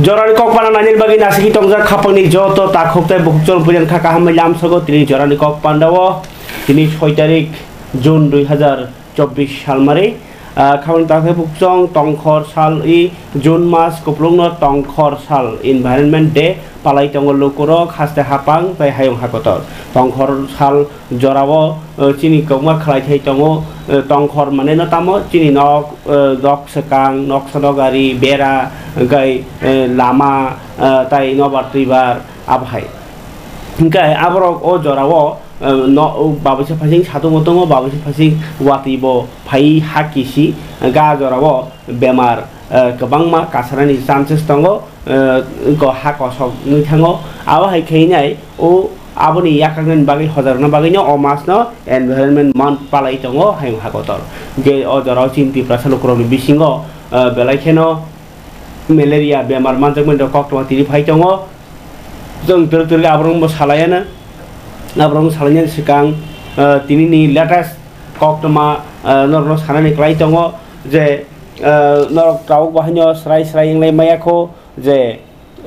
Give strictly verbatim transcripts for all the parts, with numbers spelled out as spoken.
Jorani kok panda nainani bagwi nasiki tongjak khapangni joto takhuk tei bukhuk chwng puijan kha kaham bai lamsogo tini jorani kok panda o tini soi tarik June dui hazar chobbish salmari. Ah, khapangni takhuk bukhuk chwng tongkhor sal i June mas kuplungno tongkhor sal Environment Day palai tongo lukurok haste hapang tei hayung hakotor. Tongkhor sal jorao, eh, chini kwbangma khlai thai tongo, eh, tongkhor maneno tamo chini nok, eh, nok swkang, nok sono gari, bera, hwnkhe, eh, lama, eh, tai nobar twibar abo hai. Hwnkhe aborok o jorao, eh, no, babusa phasing satungo tongo, babusa phasing watwi bo phai ha kisi, hwnkhe a jorao bemar, eh, kwbangma kasarani chances tongo. Eh, go ha kosok wngwi thango. Abo hai khe nai o aboni yakarnani bagwi hojarna bagwino o masno Environment Month palai tongo hayung hakotor. Hwnkhe o jorao chini Tiprasa lukurokni bisingo, eh, belai kheno malaria bemar manjakmani rok koktwma tini phai tongo. Chwng twrwk twrwk aborokno bo salaiya na. Aborokno salainani swkang, eh, tinini latest koktwma, eh, norokno sanani kwlai tongo je, eh, norok tabuk bahaino srai srai wnglai maya kho je,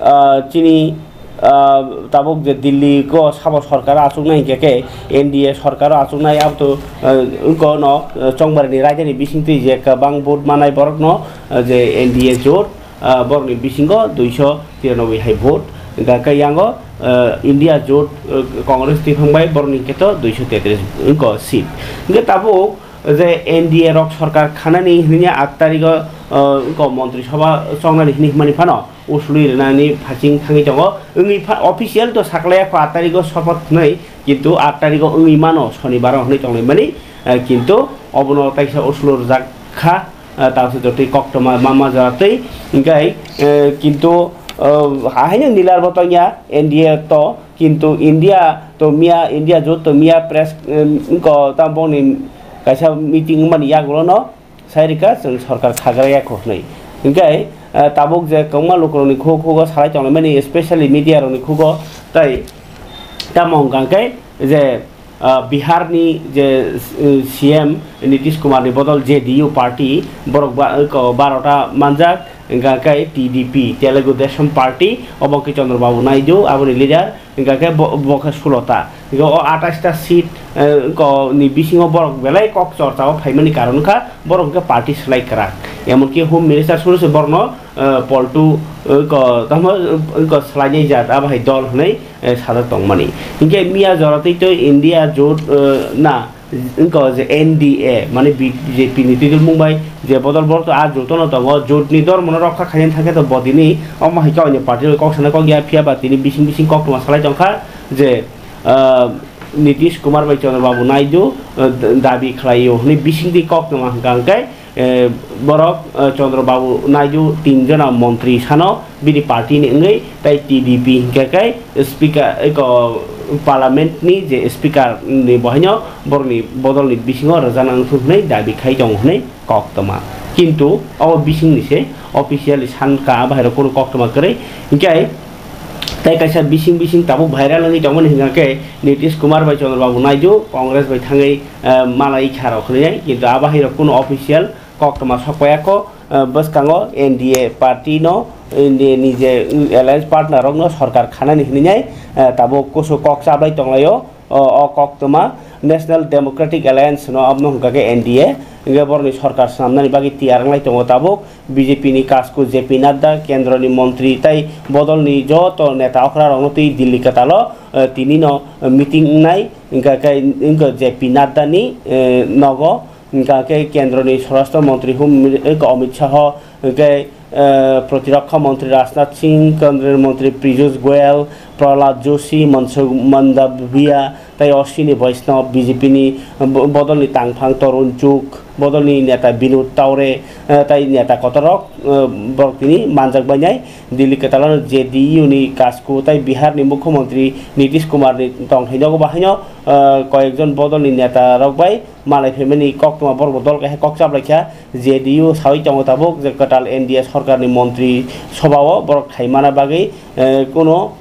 ah, chini, ah, tabuk je Delhi go sabo sorkar achuknai hingke ke N D A sorkar achuknai abto, ah, wngko no, ah, chongbarani raidani bisingtwi je kwbang vote manai borokno, ah, je N D A jot, ah, borokni bisingo duiso tiranoboi hai vote, hingka khe yango, ah, India jot, ah, Congress twiphang bai borokni hingke to duiso tetris wngko seat. Hingke tabuk je N D A rok sorkar khanani hwnwi aat tarigo, ah, wngko montri sabha chongnani hwnwi hwnmani phano, uslui rwnani phasing thangwi tongo. Wngwi pha-, official to saklaiya kho aat tarigo sopoth hwnwi, kintu aat tarigo wngwi mano, sonibaro hwnwi tonglaimani, eh, kintu obono taisa uslu rwjak kha, eh, tamsa jotoi koktwma mama jora tei, hingkai, eh, kintu, eh, haino nilar bo tongya N D A to, kintu India to miya, India jot to miya press, eh, ko tam bongni kaisa meeting wngmani yagulono, sai rwkha chwng sorkar khagra ya kho hwnwi. Hinkhe, eh, tabuk je kwbangma lukurokni khuk khugo salai tonglaimani, especially media rokni khugo, tei tamo hwnkha khe je, ah, Biharni je, eh, C M Nitish Kumarni bodol J D U party, borok ba-, ko barota manjak, hwnkha khe T D P, Telugu Desam Party, obo khe Chandra Babu Naidu, aboni leader, hingka khe bo, bo khe sulota. Hingke o atais ta seat, eh, ko ni bisingo borok belai kok chorcha o phaimani karon wngkha, borok hingke party swlai kwrak. Emonki Home Minister suru se borokno, eh, poltu, eh, ko, tamo, eh, ko swlainai jat, abo hai dol hwnwi, eh, sajak tongmani. Hingke miya jora twi twi India jot, eh, na, wngkha je N D A, mane B J P ni twi twi mung bai je bodol borok to a jot no tongo, jot ni dormo no rokha khaina thangkhe to bodini omo hai khe onyo party rok kok sana kok ya, phiya ba tini bising bising koktwma salai tongkha je, ah, Nitish Kumar bai Chandra Babu Naidu, ah, d-, dabi khlai o hwnwi bising twi koktwma hwnkha hwnkhe, eh, borok, eh, Chandra Babu Naidu tin jona montri sano bini party ni wngwi tei T D P hingkha khe speaker, eko, parliament ni je speaker ni bohaino borokni bodol ni bisingo rwjana wngthok hwnwi dabi khai tongo hwnwi koktwma. Kintu obo bising ni se officially san ka bahai rok kunu koktwma kwrwi. Hinkhe tei kaisa bising bising tabuk viral wngwi tongmani hingkha khe Nitish Kumar bai Chandra Babu Naidu Congress bai thangwi, eh, malai kha rok hwnwi, kintu a bahai rok kunu official koktwma sok paiya kho, eh, bwskango N D A party no, N D A ni je alliance partner rok no sorkar khanani hwnwi nai, eh, tabuk kusu kok chablai tonglaio. O, o koktwma National Democratic Alliance no, abono hwnkha khe N D A, hwnkhe borokni sorkar swnamnani bagwi tiyar wnglai tongo tabuk. B J P ni kasku J P Nadda, kendroni montri tei bodolni joto neta okra rokno twi Delhi kwtalo, eh, tini no meeting wngnai, hwnkha khe, hwnkha J P Nadda ni, eh, nogo. Hingkha khe kendroni Swarashtra Montri Hum-, Amit Shah, hingkhe, eh, Protirokha Montri Rajnath Singh, Kendriya Montri Piyush Goyal, Prahlad Joshi, Mansukh Mandaviya, tei Ashwini Vaishnaw, B J P ni bo-, bodolni tangphang Tarun Chugh, bodolni neta Binod Taure, eh, tei neta kotorrok, eh, borok tini manjak bainai. Delhi kwtalano J D U ni kasku tei Bihar ni Mukhyamantri Nitish Kumar ni tongthai nogo bahaino, eh, koyekjon bodolni neta rok bai malai phaimani koktwma borok bo dol kaisa kok chaplaikha. J D U sawi tongo tabuk je kwtal N D A sorkarni montri sobao borok thaimana bagwi, eh, kuno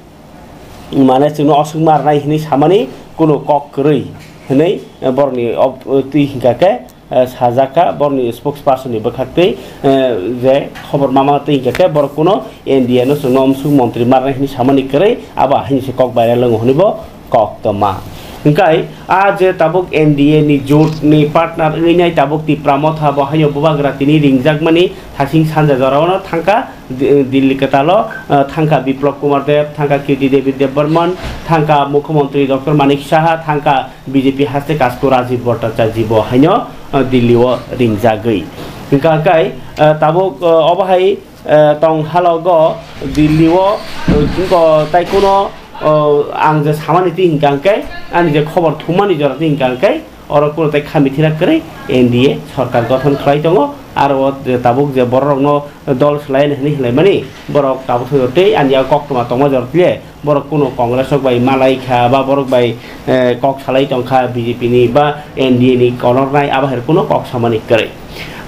mane chwngno oswk marnai hinwi samani kuno kok kwrwi hinwi, eh, borokni ob-, twi hinkha khe eh, sajak kha borokni spokesperson ni bwkhak twi, eh, je khobor mama twi hwnkhe borok kuno N D A no chwngno umsuk montri marnai hwnwi samani kwrwi abo haini se kok viral wngo hwnwi bo kok toma. Hwnkhe a je tabuk N D A ni jot ni partner wngwi nai tabuk Tipra Motha bo haino bubagra tini ringjakmani thasing sanja jorao no thangkha Di-, Dilli kwtalo, eh, thangkha Biplab Kumar Deb, thangkha Kirti Devi Debbarman, thangkha Mukhyamantri Doctor Manik Saha, thangkha B J P haste kasku Rajiv Bhattacharya bo haino, eh, Dilli o ringjagwi. Hwnkha khe, eh, tabuk, eh, obo hai, eh, tong halogo Dilli o, eh, wngkha tai kuno, eh, ang je samani twi hwnkha khe, ani je khobor thumani jora twi hwnkha khe, oro kuno tai kha mithina kwrwi N D A sorkar gothon khlai tongo, aro o je tabuk je borok rokno dol swlai hwnwi hwnlaimani, borok tabuk twi ani yago koktwma tongma jora twi le, borok kuno Congress rok bai malai kha, ba borok bai, eh, kok salai tong kha B J P ni ba N D A ni konornai, abo hai kuno kok samani kwrwi.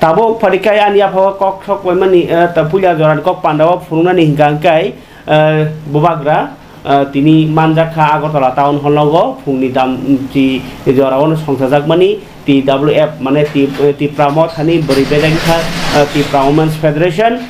Tabuk phari khe ani yapha o kok sok bai mani, eh, ta puila jora ni kok panda o phunuknani hwnkha hwnkhe, eh, bubagra, eh, tini manjak kha Agartala Town Hall o phungni dam, mm, ti jora o no songchajakmani T W F mane Ti-, eh, Tipra Mothani bwrwi bedeng kha, eh, Tipra Women's Federation.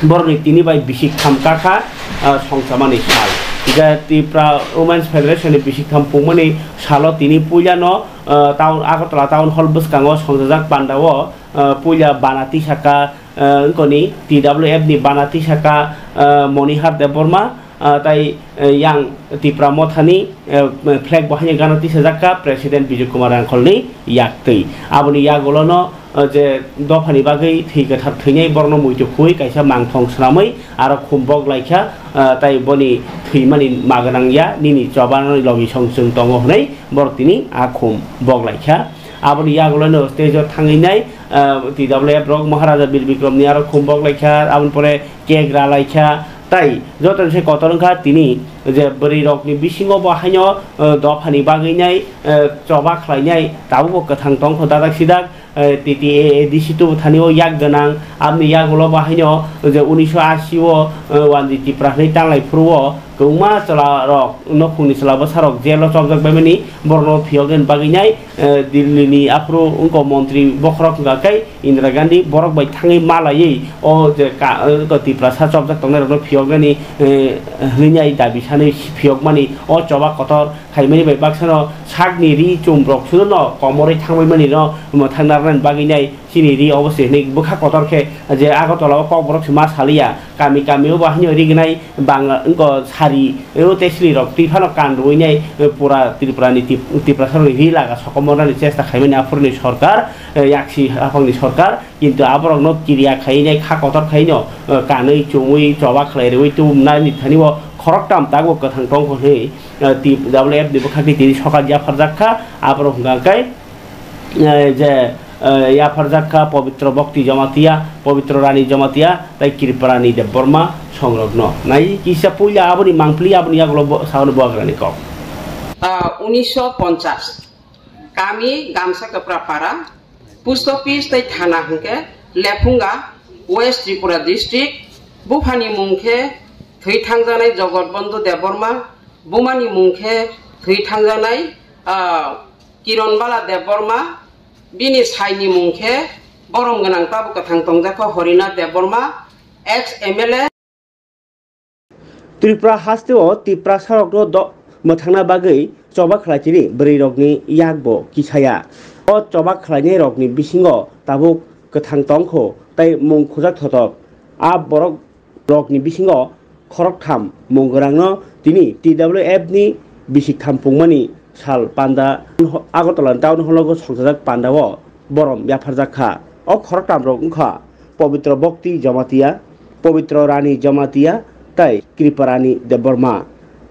Borokni tini bai bisik tham kakha, ah, songchamani sal. Je Tipra Women's Federation ni bisik tham pungmani salo tini puilano, ah, town, Agartala Town Hall bwskango songchajak pandao, ah, puila bana tisaka, ah, wngkoni T W F ni bana tisaka, ah, Monihar Debbarma, ah, tai, eh, yang Tipra Mothani, eh, flag bo haino gana tisajak kha President Bijay Kumar Rangkholni yaktwi. Aboni yagulono, eh, je dophani bagwi thwi kwthar thwinai borokno muitu khui kaisa mangthong swnamwi aro khum bok lai kha, eh, tai boni thwimani ma gwnang ya, nini choba logi song chwng tongo hwnwi borok tini a khum bok lai kha. Aboni yagulono stage o thangwi nai, eh, T W F rok Maharaja Bir Bikramni aro khum bok lai kha, aboni pore cake ra lai kha, tai joto se kotor wngkha tini je bwrwi rokni bisingo bo haino, eh, dophani bagwi nai, eh, choba khlai nai tabukbo kwthang tongkho dadak sidak, eh, T T A A D C tubu thani o yak gwnang, aboni yagulo bo haino je unisho ashi o, eh, Wanji Tipra hwnwi tanglai phuru o kwbangma chwla rok, nokhungni chwla bwsa rok jail o chopjak baimani borokno phiyok rwna bagwi nai, eh, Delhi ni aphuru wngkha montri bokhorok wngkha khe Indira Gandhi borok bai thangwi malaiwi o je ka, eh, Tiprasa chopjak tongnai rokno phiyoknani, eh, hwnwi ai dabi sanwi phiyokmani o choba kotor khaimani bai baksano sakni ri chum rok sudono komorwi thangbaimani no mwthang narwknani bagwi nai chini ri obo se hwnwi bwkha kotor khe je Agartala o Kokborok se ma saliya kami kami o bo haino rignai bang wngkha sari o tei sini rok twi phano kan rwinai pura Tripura ni Tip-, Tiprasa rokni ri laga sokomornani chesta khaimani aphuruni sorkar, eh, yaksi haphangni sorkar, kintu aborokno kiriya khainai kha kotor khaino, eh, kanwi chumwi choba khlai rwui tubumnani thani o khoroktham tabuk kwthang tongkho hwnwi, eh, T W F ni bwkhakni tini sokal yapharjak kha, aborok hwnkha khe, eh, je, eh, yapharjak kha Pabitra Bhakti Jamatia, Pabitra Rani Jamatia tei Kriparani Debbarma songrokno. Nai kisa puila aboni mangpili aboni yagulo bo-, sauni buagrani kok. Ah, unisho ponchas. Kami Gamsa Kapra Para, Post Office tei Thana hwnkhe Lephunga, West Tripura District. Buphani mung khe thwi thangjanai Jogot Bondhu Debbarma, bumani mung khe thwi thangjanai, ah, Kiron Bala Debbarma, bini saini mung khe borom gwnang tabuk kwthang tongjakha Horinath Debbarma, ex M L A. Tripura hasteo Tiprasarokno do-, mwthangna bagwi choba khlaitini bwrwirokni yakbo kisaya. O choba khlainairokni bisingo tabuk kwthang tongkho tei mung khujak thotok. A borok rokni bisingo khoroktham mung gwnangno tini T W F ni bisik tham pungmani sal panda Agartala Town Hall o songchajak pandao borom yapharjak kha. O khoroktham rok wngkha Pabitra Bhakti Jamatia, Pabitra Rani Jamatia tei Kriparani Debbarma.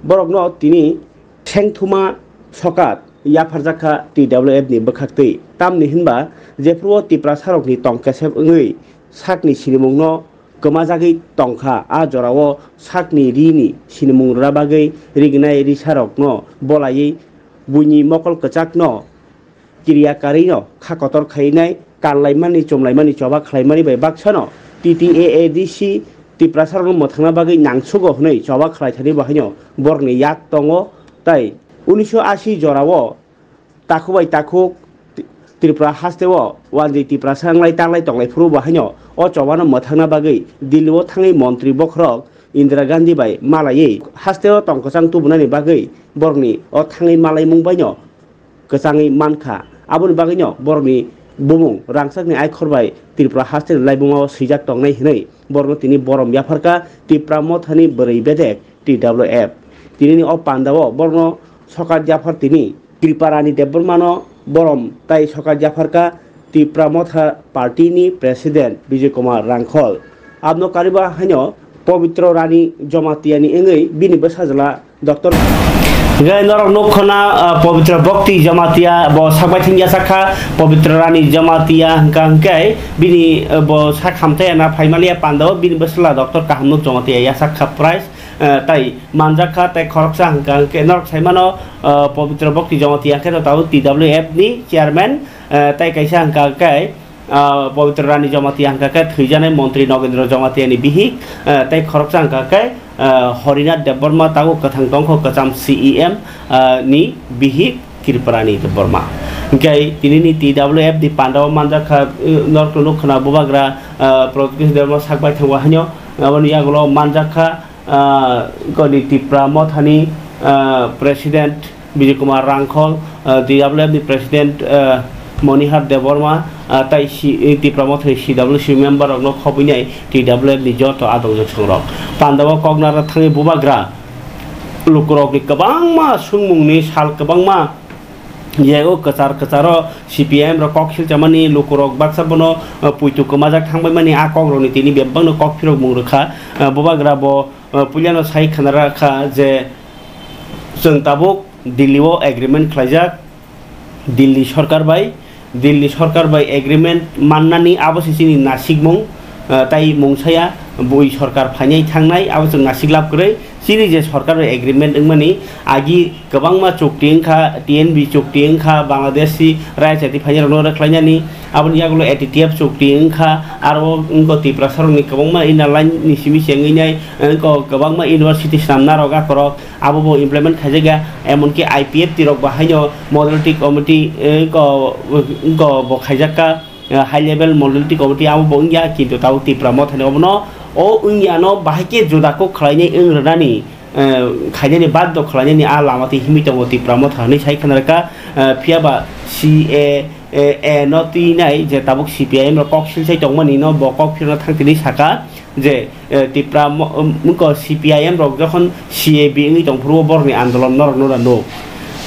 Borokno tini sengthuma sokat yapharjak kha T W F ni bwkhaktwi. Tamni hinba jephuru o Tiprasarokni tong kesep wngwi sakni sinimungno kwmajagwi tongkha. A jorao sakni rini sinimung rwna bagwi rignai risarokno bolaiwi buini mokol kwchakno kiriya karwino kha kotor khainai, kanlaimani, chumlaimani, choba khlaimani bai baksano T T A A D C Tiprasarokno mwthangna bagwi nangsugo hwnwi choba khlaithani bo haino borokni yak tongo. Tai unisho ashi jorao takhuk bai takhuk Tripura hasteo wanjwi Tiprasa wnglai tanglai tonglai phuru bo haino o chobano mwthangna bagwi Delhi o thangwi montri bokhorok Indira Gandhi bai malaiwi hasteo tong kwchang tubunani bagwi borokni o thangwi malaimung baino kwchangwi mankha. Aboni bagwino borokni bumung rangchakni aikhor bai Tripura hasteni laibuma o swijak tongnai hwnwi borokno tini borom yapharkha Tipra Mothani bwrwi bedek T W F. Tinini o pandao borokno sokat yaphar tini Kriparani Debbarmano borom tai sokat yapharkha Tipra Motha Party ni President Bijay Kumar Rangkhol. Abno kariba haino Pabitra Rani Jamatia ni wngwi bini bwsajwla Doctor. Hingke norok nukho na, ah, Pabitra Bhakti Jamatia bo sakbai thwng yachak kha, Pabitra Rani Jamatia hingka hingke bini, ah, bo sak hamtaya na phaimaliya pandao bini bwsajwla Doctor Kahamnuk Jamatia yachak kha prize, ah, tai manjak kha, tai khoroksa hingka hingke norok saimano, ah, Pabitra Bhakti Jamatia hingke tabuk T W F ni chairman, ah, tai kaisa hingka hingke, ah, Pabitra Rani Jamatia hingka khe thwijanai montri Nogendra Jamatia ni bihik, ah, tei khoroksa hingka khe, ah, Harinath Debbarma tabuk kwthang tongkho kwcham C E M, ah, ni bihik Kriparani Debbarma. Hingke tinini T W F ni pandao manjak kha, eh, norok nukho na bubagra, ah, Pradyot Kish Debbarma sakbai thangwa haino, aboni yagulo manjak kha, ah, goni Tipra Mothani, ah, President Bijay Kumar Rangkhol, ah, T W F ni President, ah, Monihar Debbarma, ah, tai si, eh, Tipra Mothani C W C member rokno khobwinai T W F ni joto adongjwk songrok. Pandao koknara thangwi bubagra lukurokni kwbangma sungmungni sal kwbangma yego kwchar kwcharo C P I M rok kok silchamani lukurok baksa bono, ah, puitu kwmajak thangbaimani a kokrokni tini bebakno kok phirokmung rwkha. Ah, bubagra bo, ah, puilano sai khna rakha je chwng tabuk Delhi o agreement khlaijak Delhi sorkar bai, Delhi sorkar bai agreement mannani abo se chini nasikmung, ah, tai mungsaya bui sorkar phainai thangnai abo chwng nasik lab kwrwi. Chini je sorkar bai agreement wngmani agi kwbangma chukti wngkha, T N B chukti wngkha, Bangladeshi rajyati phainai rokno rwkhlainani, aboni yagulo A T T F chukti wngkha, aro wngkha Tiprasa rokni kwbangma inner line ni simi se wngwi nai, wngkha kwbangma university swnamna rok akorok, abo bo implement khaijakya, emonki I P F T rok bo haino modality committee, wngkha, wngkha bo khaijakka. Eh, high level modality committee abo bo wngya, kintu tabuk Tipra Mothani obono o wngya no bahai khe juda kok khlainai wng rwnani, eh, khainani baddo khlainani a lama twi himwi tongo Tipra Motha hwnwi sai khna rwkha. Eh, phiya ba C A A no twi nai je tabuk C P I M rok kok silsai tongmani no bo kok phirno thang tini saka je, eh, Tipra mo-, um, wngkha C P I M rok jokhon C A B wngwi tong phuru o borokni andolon norok no da nuk.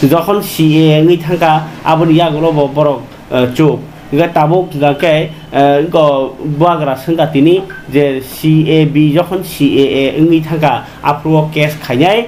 Jokhon C A A wngwi thangkha aboni yagulo bo borok, eh, chuk. Hingke tabuk hingka khe, eh, wngkha bubagra swngkha tini je C A B jokhon C A A wngwi thangkha, aphuru o case khainai,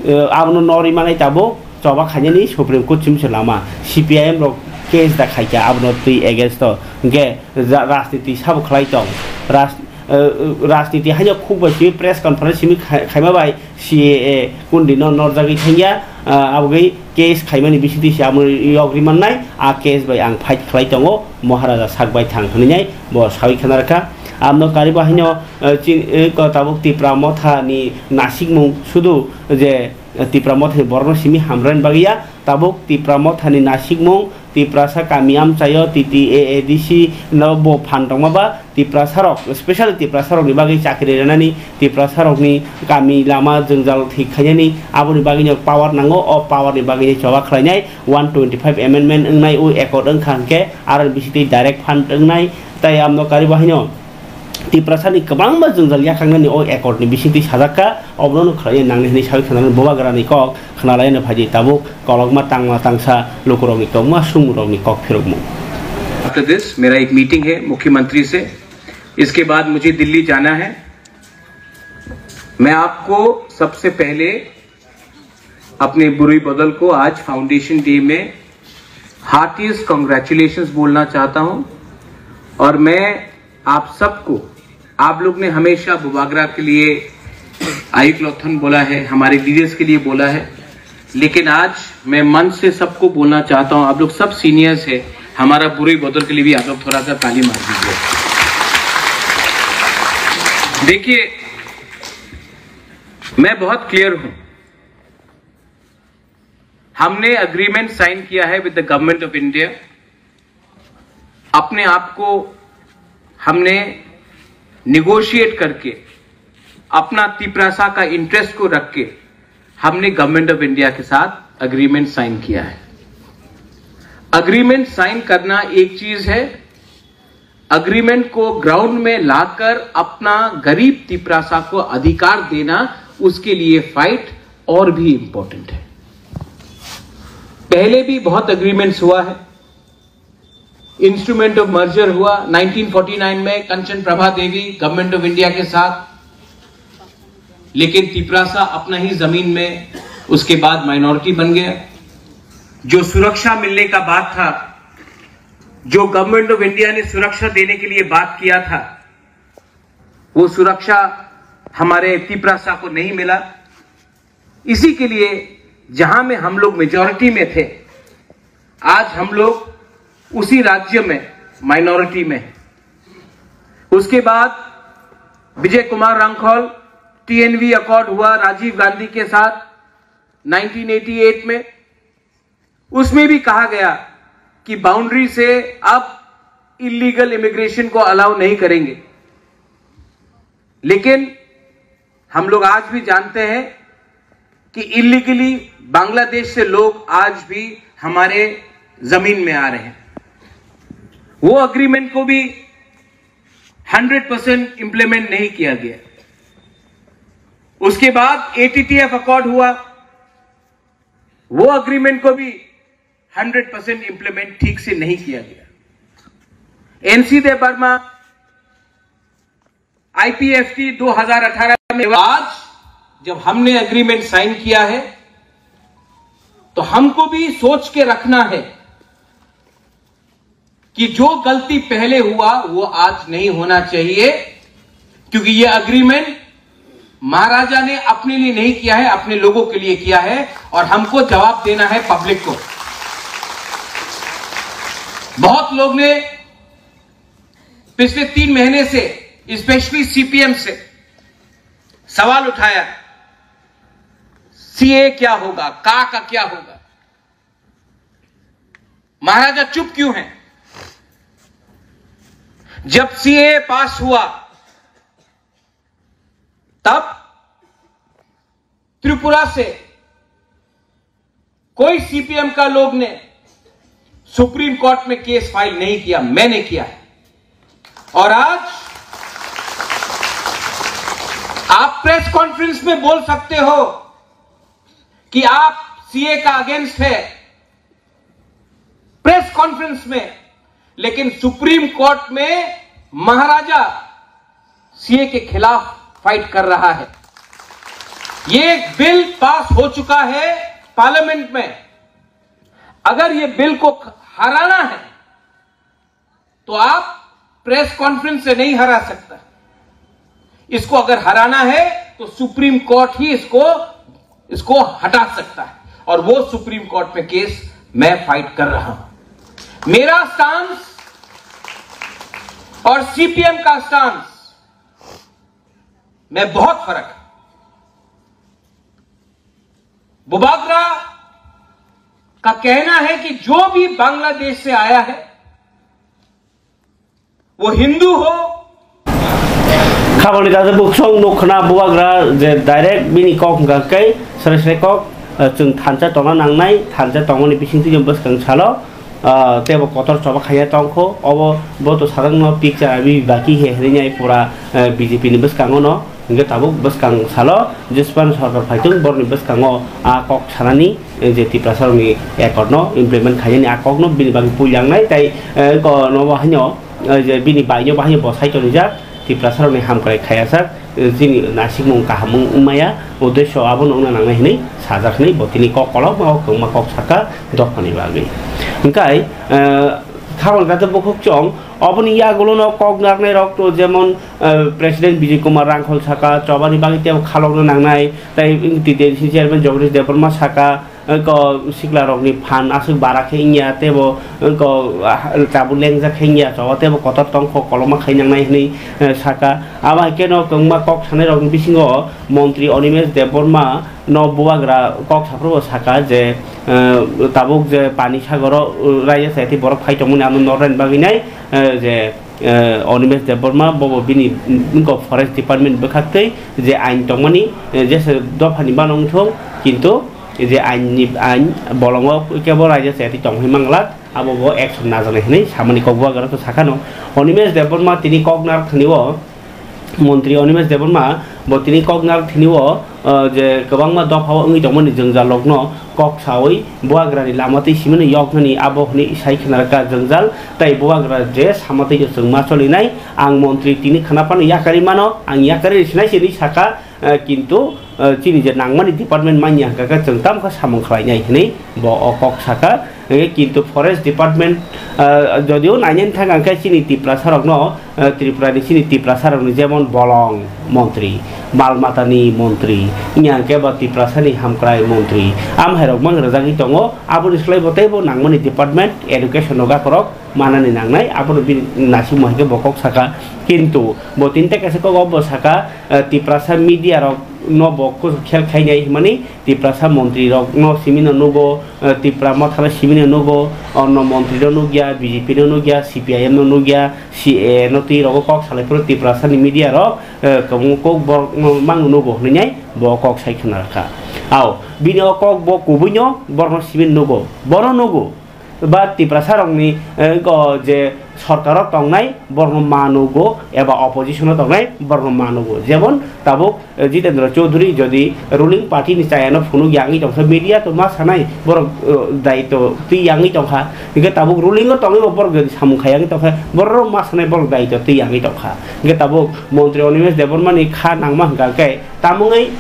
eh, abono norwi manai tabuk choba khainani Supreme Court simi se lama. C P I M rok case da khaikha abono twi against o. Hingke ja-, rajniti sabo khlai tong. Raj-, eh, rajniti haino khuk bai simi press conference simi khai-, khaima bai C A A kundi no norjagwi thangya, ah, abogwi case khaimani bisingtwi se amo yogri mannai, a case bai ang fight khlai tongo, Maharaja sak bai thang hwnwi nai bo sawi khna rwkha. Amno karibo haino, ah, chin, eh, ko tabuk Tipra Motha ni nasikmung sudu je, eh, Tipra Motha ni borokno simi hamrani bagwi ya, tabuk Tipra Motha ni nasikmung Tiprasa kami amchaio T T A A D C no bo phan tongma ba Tiprasa rok, special Tiprasa rokni bagwi chakri rwnani, Tiprasa rokni kami lama jwngjal thik khainani, aboni bagwino power nango, o power ni bagwino choba khlainai one twenty five amendment wngnai o accord wngkha hwnkhe aro bisingtwi direct fund wngnai, tai amno karibo haino Tiprasani kwbangma jwngjal yakhangnani o accord ni bisingtwi sajakka, obono khlaina nangnai hwnwi sawi khwnanani bubagrani kok. Khna laina phaidi tabuk kolokma tangma tangsa lukurokni tongma sumurokni kok phirokmung. After this, मेरा एक मीटिंग है मुख्यमंत्री से, इसके बाद मुझे दिल्ली जाना है। मैं आपको सबसे पहले अपने बुरी बदल को आज फाउंडेशन डे में हार्टिएस्ट कॉन्ग्रेचुलेशंस बोलना चाहता हूं और मैं आप सबको, आप लोग ने हमेशा बुबागरा के लिए आयुक्लोथन बोला है, हमारे लीडर्स के लिए बोला है, लेकिन आज मैं मन से सबको बोलना चाहता हूं, आप लोग सब सीनियर्स हैं, हमारा बुरी बदल के लिए भी आप लोग थोड़ा सा ताली मार दीजिए। देखिए, मैं बहुत क्लियर हूं, हमने एग्रीमेंट साइन किया है with the government of India अपने आप को हमने निगोशिएट करके, अपना तिपरासा का इंटरेस्ट को रख के हमने गवर्नमेंट ऑफ इंडिया के साथ अग्रीमेंट साइन किया है। अग्रीमेंट साइन करना एक चीज है, अग्रीमेंट को ग्राउंड में लाकर अपना गरीब तिपरासा को अधिकार देना, उसके लिए फाइट और भी इंपॉर्टेंट है। पहले भी बहुत अग्रीमेंट्स हुआ है, इंस्ट्रूमेंट ऑफ मर्जर हुआ नाइनटीन फ़ोर्टी नाइन में कंचन प्रभा देवी गवर्नमेंट ऑफ इंडिया के साथ, लेकिन तिपरासा अपना ही जमीन में उसके बाद माइनॉरिटी बन गया। जो सुरक्षा मिलने का बात था, जो गवर्नमेंट ऑफ इंडिया ने सुरक्षा देने के लिए बात किया था, वो सुरक्षा हमारे तिपरासा को नहीं मिला। इसी के लिए जहां में हम लोग मेजॉरिटी में थे, आज हम लोग उसी राज्य में माइनॉरिटी में हैं। उसके बाद विजय कुमार रांखल, टीएनवी अकॉर्ड हुआ राजीव गांधी के साथ नाइनटीन एटी एट में, उसमें भी कहा गया कि बाउंड्री से अब इलीगल इमिग्रेशन को अलाउ नहीं करेंगे। लेकिन हम लोग आज भी जानते हैं कि इलीगली बांग्लादेश से लोग आज भी हमारे जमीन में आ रहे हैं। वो अग्रीमेंट को भी हंड्रेड परसेंट इम्प्लीमेंट नहीं किया गया। उसके बाद एटीटीएफ अकॉर्ड हुआ, वो अग्रीमेंट को भी हंड्रेड परसेंट इम्प्लीमेंट ठीक से नहीं किया गया। एनसी देबबर्मा, आईपीएफटी दो हज़ार अठारह में, आज जब हमने एग्रीमेंट साइन किया है, तो हमको भी सोच के रखना है कि जो गलती पहले हुआ, वो आज नहीं होना चाहिए, क्योंकि ये एग्रीमेंट महाराजा ने अपने लिए नहीं किया है, अपने लोगों के लिए किया है, और हमको जवाब देना है पब्लिक को। बहुत लोग ने पिछले तीन महीने से, स्पेशली सीपीएम से सवाल उठाया, सीए क्या होगा, का का क्या होगा। महाराजा चुप क्यों हैं? जब सीए पास हुआ, तब त्रिपुरा से कोई सीपीएम का लोग ने सुप्रीम कोर्ट में केस फाइल नहीं किया, मैंने किया है। और आज आप प्रेस कॉन्फ्रेंस में बोल सकते हो कि आप सीए का अगेंस्ट है, प्रेस कॉन्फ्रेंस में, लेकिन सुप्रीम कोर्ट में महाराजा सीए के खिलाफ फाइट कर रहा है। ये बिल पास हो चुका है पार्लियामेंट में। अगर ये बिल को हराना है, तो आप प्रेस कॉन्फ्रेंस से नहीं हरा सकता। इसको अगर हराना है, तो सुप्रीम कोर्ट ही इसको, इसको हटा सकता है, और वो सुप्रीम कोर्ट में केस मैं फाइट कर रहा हूं। मेरा स्टांस और सीपीएम का स्टांस में बहुत फर्क है। बुबागरा का कहना है कि जो भी बांग्लादेश से आया है, वो हिंदू हो। Khabangni kaisa buksong nuk khna bubagra je direct bini kok hwnkha khe srai srai kok, eh, chwng thansa tongna nangnai, thansa tongmani bisingtwi chwng bwskang salo, ah, teibo kotor choba khaiya tongkho. Obo bo to sajak no picture abi baki he hwnwi nai pura, eh, B J P ni bwskango no. Hingke tabuk bwskang salo Jespan sorkar phaitung borokni bwskango a kok sanani, eh, je Tiprasarokni accord no implement khainani a kokno bini bagwi puilangnai tei, eh, ko nobo haino, eh, je bini baino bo haino bo sai tonijak Tiprasarokni hamkrai khaiyasak, eh, chini nasikmung kaham wng-, wngmaya uddesyo abono wngna nangnai hinwi sajak hinwi bo tini kok kolokma o kwbangma kok sakha dophani bagwi. Hingkai, eh, khabang jate bukhuk chwng oboni yagulono kok naknai rok to jemon, eh, President Bijay Kumar Rangkhol saka, chobani bagwi tei khalokna nangnai, tei T T A D C chairman Jagadish Debbarma saka, eh, ko sikla rokni phan aswk bara khe wngya, teibo, eh, ko, ah, tabuk lengjak khe wngya, choba teibo kotor tongkho koloma khai nangnai hinwi, eh, saka. Abo hai kheno kwbangma kok sanai rokni bisingo Montri Animesh Debbarma, no bubagra kok saphuru bo saka je, eh, tabuk je Pani Sagoro, eh, raida chayati borok phai tongmani ano norna bagwi nai, eh, je, eh, Animesh Debbarma bobo bini, mm, forest department bwkhaktwi je ain tongmani, eh, jesa dophani bano wngthung, kintu je ain ni, ain bolongo kebo raida chayati tongwi manglak. Abo bo action najaknai hinwi samani kok bubagra to sakano. Animesh Debbarma tini kok narwk thani o, montri Animesh Debbarma bo tini kok narwk thani o, uh, je kwbangma dopha o wngwi tongmani jwngjal rokno kok sawi bubagrani lama twi simino yoknani abo hwnwi sai khna rwkha jwngjal tei bubagra je sama twi chwng ma cholinai ang montri tini khna phano yakarwi mano ang yakarwi sinai se hinwi saka. Eh, kintu, eh, chini je nangmani department manya hwnkha khe chwng tamo khe samung khlainai hinwi bo o kok saka. Eh, kintu forest department, eh, jodio nainani thang ang khe chini Tiprasa rokno, eh, Tripura ni chini Tiprasa rokni jemon bolong montri, mal matani montri, wngya hwnkhe bo Tiprasa ni hamkrai montri, amhai rok mang rwjagwi tongo. Aboni slai bo teibo nangmani department education no gakorok manani nangnai, abono bini naisingmo hai khe bo kok saka. Kintu bo tini ta kaisa kok o bo saka, eh, Tiprasa media rok no bo khel khainai hwnmani Tiprasa montri rok no simi no nugo, eh, Tipra Motha no simi no nugo, onno montri no nugya, B J P no nugya, C P I M no nugya, C A A no twi rogo kok salai phuru Tiprasa ni media rok, eh, kwbangma kok borok no mang nugo hwnwi bo kok sai khna rwkha. Ao bini o kok bo kubui no borok no simi nugo, bono nugo. Ba Tiprasa rokni, eh, go je sorkaro tongnai borokno ma nugo eba opposition o tongnai borokno ma nugo. Jemon tabuk, eh, Jitendra Chaudhary jodi ruling party ni chayano phunuk yangwi tongkha, media to ma sanai borok, eh, daitw twi yangwi tongkha. Hingke tabuk ruling o tongwi bo borok jodi samung kha yangwi tongkha, borok ma sanai borok daitw twi yangwi tongkha. Hingke tabuk montri Animesh Debbarma ni kha nangma hwnkha khe tamungwi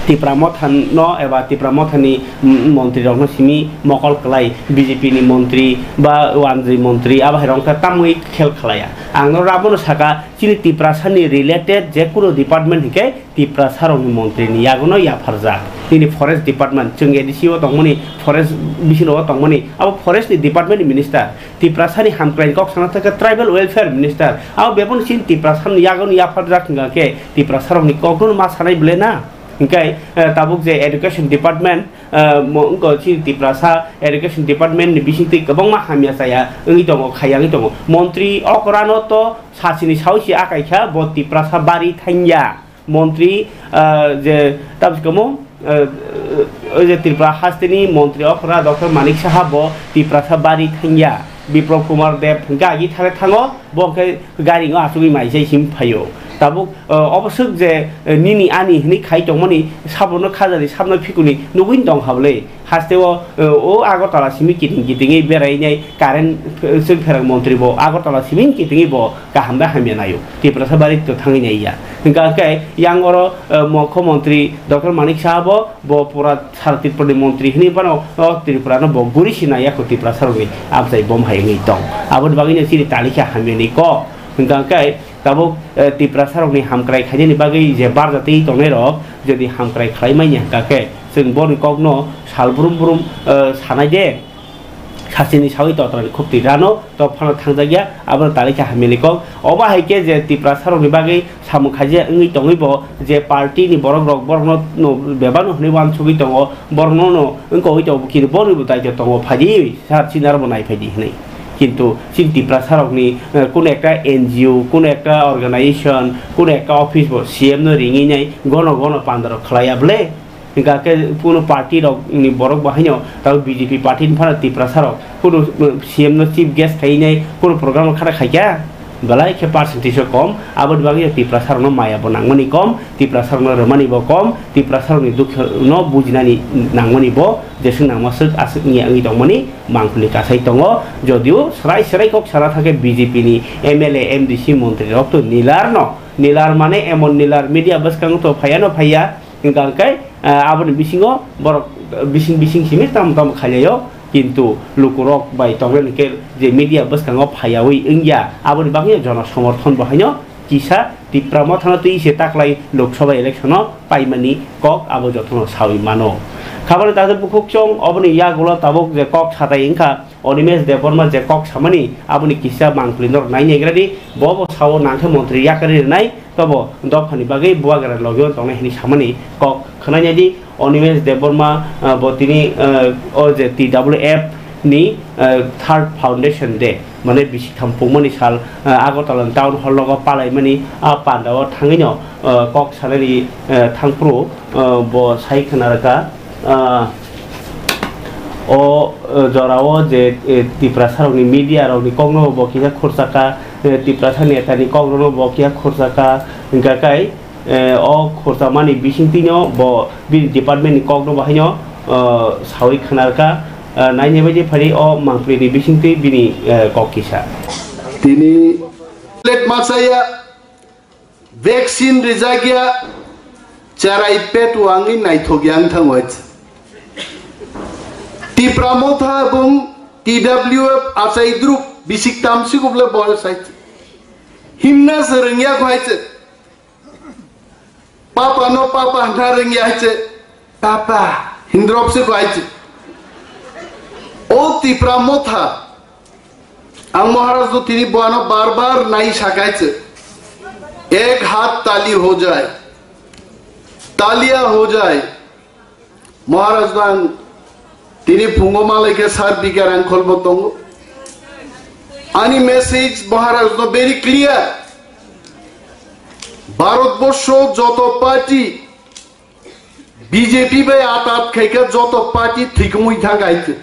Tipra Motha no eba Tipra Motha ni, mm, montri rok no simi mokol kwlai, B J P ni montri ba wanjwi montri abo hai rok wngkha tamungwi khel khlaiya. Ang no abono saka chini Tiprasa ni related je kunu department hinkhe Tiprasa rok ni montri ni yago no yapharjak. Nini forest department chwng A D C o tongmani forest bisingo tongmani abo forest ni department ni minister. Tiprasani hamkraini kok sana thangkhe Tribal Welfare Minister. Abo beboni sini Tiprasani yagoni yapharjak hwnkha khe Tiprasarokni kokno ma sanai bwle na? Hwnkhe, eh, tabuk je Education Department, eh, mo-, wngkha chini Tiprasa Education Department ni bisingtwi kwbangma hamya chaya wngwi tongo, khayangwi tongo. Montri okorano to sachini sawi se akai kha, bo Tiprasa bari thangya. Montri, ah, je tabs kamo, ah, oje Tripura hasteni montri okra Doctor Manik Saha bo Tiprasa bari thangya, Biplab Kumar Deb hwnkhe agi thare thango, bo hwnkhe gari ngo achugwi maisai sim phaio. Tabuk, ah, oboswk je, eh, nini ani hwnwi khai tongmani sabono khajani sabno phikuni nugwi tong habole. Hasteo, eh, o Agartala simi kiting kitingwi berainai current, eh, chwng pherang montri bo Agartala simi kitingwi bo kaham da hamya naio. Tiprasa bari to thangwi naiya. Hwnkha khe yang oro, eh, mukho montri Doctor Manik Saha bo, bo pura sara Tripura ni montri hwnwi phano o Tripura no bo guri si naiya kho Tiprasa rokni abjai bom hai wngwi tong. Aboni bagwi no chini tali khe hamya ni kok. Hwnkha khe tabuk, eh, Tiprasa rokni hamkrai khainani bagwi je barjatwi tongnai rok jodi hamkrai khlai manya hwnkha khe chwng boni kok no sal brum brum, eh, sanai de. Sachini sawi totrani khuptwi rano tok phano thangjak ya, abono tali khe hamyani kok. Obo hai khe je Tiprasarokni bagwi samung khaijak wngwi tongwi bo je party ni borok rok borokno no bebakno hwnwi uansugwi tongo, borokno no wngkogwi tongo, kini borokni bo daityo tongo, phaidi sir chini aro bo nai phaidi hwnwi. Kintu chini Tiprasarokni, eh, kuno ekta N G O, kuno ekta organization, kuno ekta office bo C M no ringwi nai gono gono pandarok khlai ya bwle. Hingka khe kuno party rok ni borok bo haino tabuk B J P party ni phano Tiprasa rok kuno, uh, C M no chief guest khai nai kuno program rok khara khai kha, belai khe percentage o kom. Aboni bagwi Tiprasa rok no maya bo nangmani kom, Tiprasa rok no rwmani bo kom, Tiprasa rok ni dukha no bujinani nangmani bo jeswk nangma swk aswk wngya wngwi tongmani mangpili kasai tongo. Jodio swrai swrai kok sana thangkhe B J P ni M L A, M D C, montri rok to nilar no, nilar mane emon nilar media bwskango to phaiya no phaiya. Hingka khe, ah, aboni bisingo borok, ah, bising bising simi tamo tamo khailai o, kintu lukurok bai tongmani khe je media bwskango phaiyawi wngya, aboni bagwi jono somorthon bo haino kisa Tipra Mothano twi se taklai Lok Sabha election o paimani kok abo jotono sawi mano. Khabani takhuk bukhuk chwng oboni yagulo tabuk je kok satai wngkha, Animesh Debbarma je kok samani, aboni kisa mangpili norok nai naigradi, bo bo sao nangkhe montri yakarwi rwnai, tobo dophani bagwi bubagra logio tongnai hwnwi samani kok Khwnainai di, Animesh Debbarma, ah, bo tini, ah, o je T W F ni, ah, third foundation day, mane bisi tham pungmani sal, ah, Agartala town hall logo palaimani a panda o thangwi no, ah, kok sanani, ah, thangphuru, ah, bo sai khwna rwkha. Ah, o, ah, jora o je, eh, Tiprasa rokni media rokni kok no bo kisa khurchaka, eh, Tiprasa netani kok no bo kisa khurchaka, hingkha kai, eh, o khurchamani bisingtwino bo bini department ni kokno bahaino, eh, sawi khwnarkha, eh, nainai bai je phari o mangpili ni bisingtwi bini, eh, kok kisa. Tini plate masaya, vaccine rijak ya, cherai pet wangwi naithok yang thang wai. Tipra Motha bung T W F achai drup bisik tamsi kuble bol sai. Himna se rwngya khwai se. Papa no papa hna rwngya hai se. Papa hindrop se khwai se. O Tipra Motha. Ang Maharaj no tini boano bar bar nai sakai se. Ek hath tali ho jai. Taliya ho jai. Maharaj no ang tini phungo malai khe sir B K Rangkhol bo tongo. Ani message Maharaj no very clear. Bharat borsho joto party B J P bai atat khaikha joto party thwikumui thang hai khe.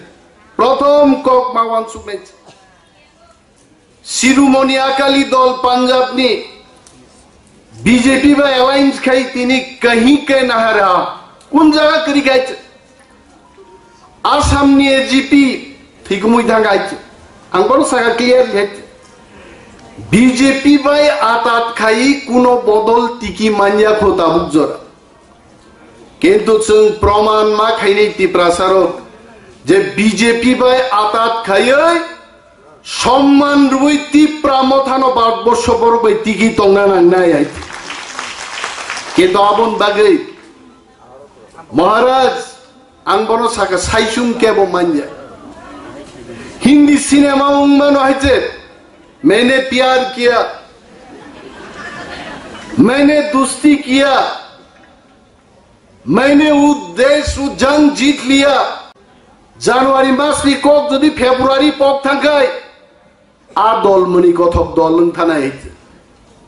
Prothom kok ma wansuknai. Shiromoni Akali Dol Punjab ni B J P bai alliance khai tini kahi ke nahara kun jaga kri khai Assam ni A G P thikumui thang hai ang bono saka clear hai B J P bai atat khai kuno bodol tiki manya kho tabuk jora. Kintu chwng proman ma khainai Tiprasa rok je B J P bai atat khaiwi somman rwui Tipra Mothano Bharatborsho borok bai tigi tongna nangnai hai. Kintu aboni bagwi Maharaj ang bono saka saisum kebo manya. Hindi cinema wngmano hai je maine pyar kiya, maine dosti kiya. Maine wo desh wo jang jeet liya. January mas ni kok jodi February pok thangkhai, a dol mani kothok dol wng thanai.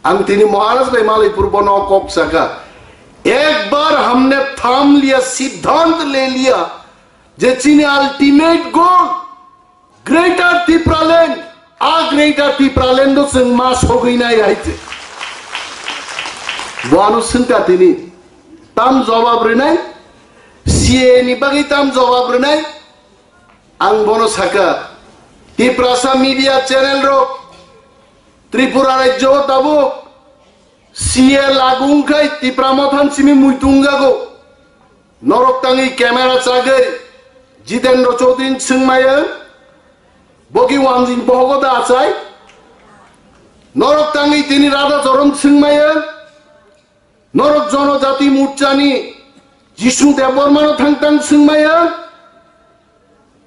Ang tini Maharaj bai malai purbo no kok saka. Ek bar humne tham liya, siddhant le liya, je chini ultimate goal Greater Tipraland, a Greater Tipraland o chwng ma sogwi nai hai se. Boano swngkha tini, tam jawab rwnai, C A A ni bagwi tam jawab rwnai, ang bono saka, Tiprasa media channel rok, Tripura rajyo o tabuk C A A lagu wngkhai Tipra Mothan simi muitu wngjago. Norok tangwi camera chagwi Jitendra Chaudhary ni swngmaya, bogi wanjing bohogo da achai. Norok tangwi tini Radha Charan swngmaya, norok Jonojati Morcha ni Jishnu Debbarma no thang tang swngmaya.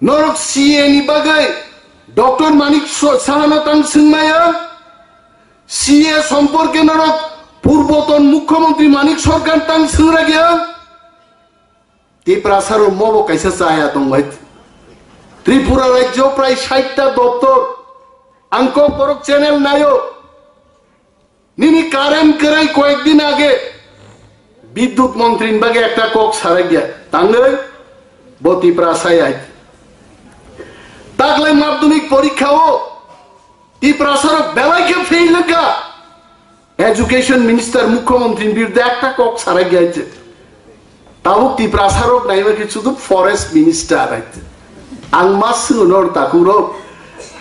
Norok C A A ni bagwi Doctor Manik So-, Saha no tang swngmaya, C A A somporke norok Purboton Mukhyamantri Manik Sarkar tang swngrakya. Tiprasa rok mobo kaisa chaya tong bai. Tripura rajyo prai sait ta doptor. Ang kok borok channel nayo. Nini current kwrwi koyek din age Bidyut montri ni bagwi ekta kok sarakya. Tangwi bo Tiprasa hai. Taklai madhyamik porikha o Tiprasa rok belai khe fail wngkha. Education minister, mukhyamantri ni birudhe ekta kok sarakya hai. Tabuk Tiprasa rok naima khe sudu forest minister hai. Ang ma swngo nor takhuk rok,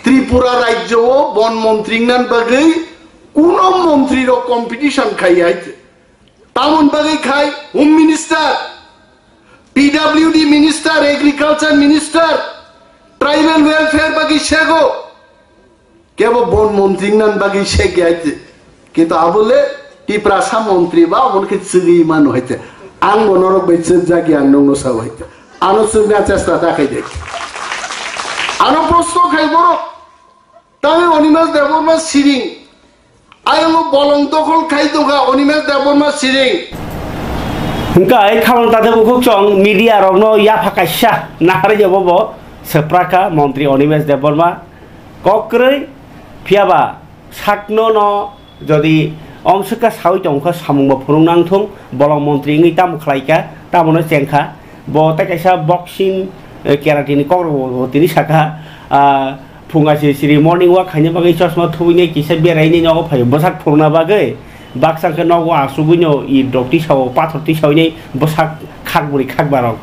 Tripura rajyo o bon montri wngna bagwi kuno montri rok competition khai hai. Tamon bagwi khai home minister, P W D minister, agriculture minister, tribal welfare bagwi sego. Kebo bon montri wngna bagwi se khe aite. Kintu abole Tiprasa montri ba abon khe chwgwi mano haite. Ang bo norok bai chwkjak ya ang nokno sao haite. Ano chwkna chesta ta khai de. Ano prosto khai borok. Tangwi Animesh Debbarma siring. Ayongo bolong dokhol khai tongkha Animesh Debbarma siring. Hwnkhe khamang tade bukhuk chwng media rokno yapha kaisa naharwi bobo swprakha montri Animesh Debbarma kok kwrwi, phiyaba sakno no jodi omswkha sawi tongkha samungbo phunuk nangthung, bolong montri wngwi tamo khlaikha, tamono chengkha, bo tei kaisa boxing, eh, karate ni kokrokbo tini sakha, ah, phunga siri siri morning walk khaina bagwi chosma thubui nai kisa berai nai nogo phaio bwsak phuruna bagwi. Baksa khe nogo asugwi no it rok tisao, pathor tisao nai bwsak khak bwrwi khak barok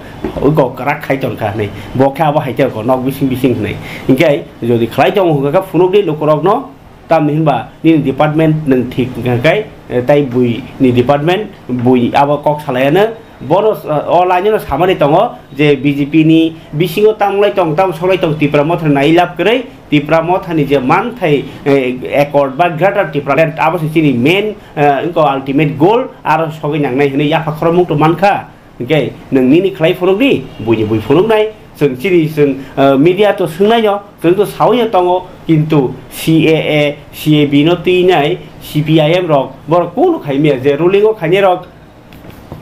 oi kok kwrak khai tongkha hinwi. Bo khe abo hai tei kok nok bising bising hinwi. Hinkhe jodi khlai tongo hwnkha khe phunukdi lukurokno, tamni hinba nini department nwng thik hwnkha khe, eh, tai bui ni department bui abo kok salaiano. Bono, eh, o line no samani tongo je B J P ni bisingo tamlai tong, tam soklai tong, Tipra Motha nai lab kwrwi, Tipra Motha ni je manthai, eh, accord ba Greater Tipraland abo se chini main, eh, wngkha ultimate goal, aro sogwi nangnai hinwi yapha khorokmung to mankha. Hinkhe nwng nini khlai phunukdi, buini bui phunuknai, chwng chini chwng, eh, media to swngnaino, chwng to sawi tongo, kintu C A A, C A B no twinai C P I M rok, borok kunu khaimya je ruling o khainai rok,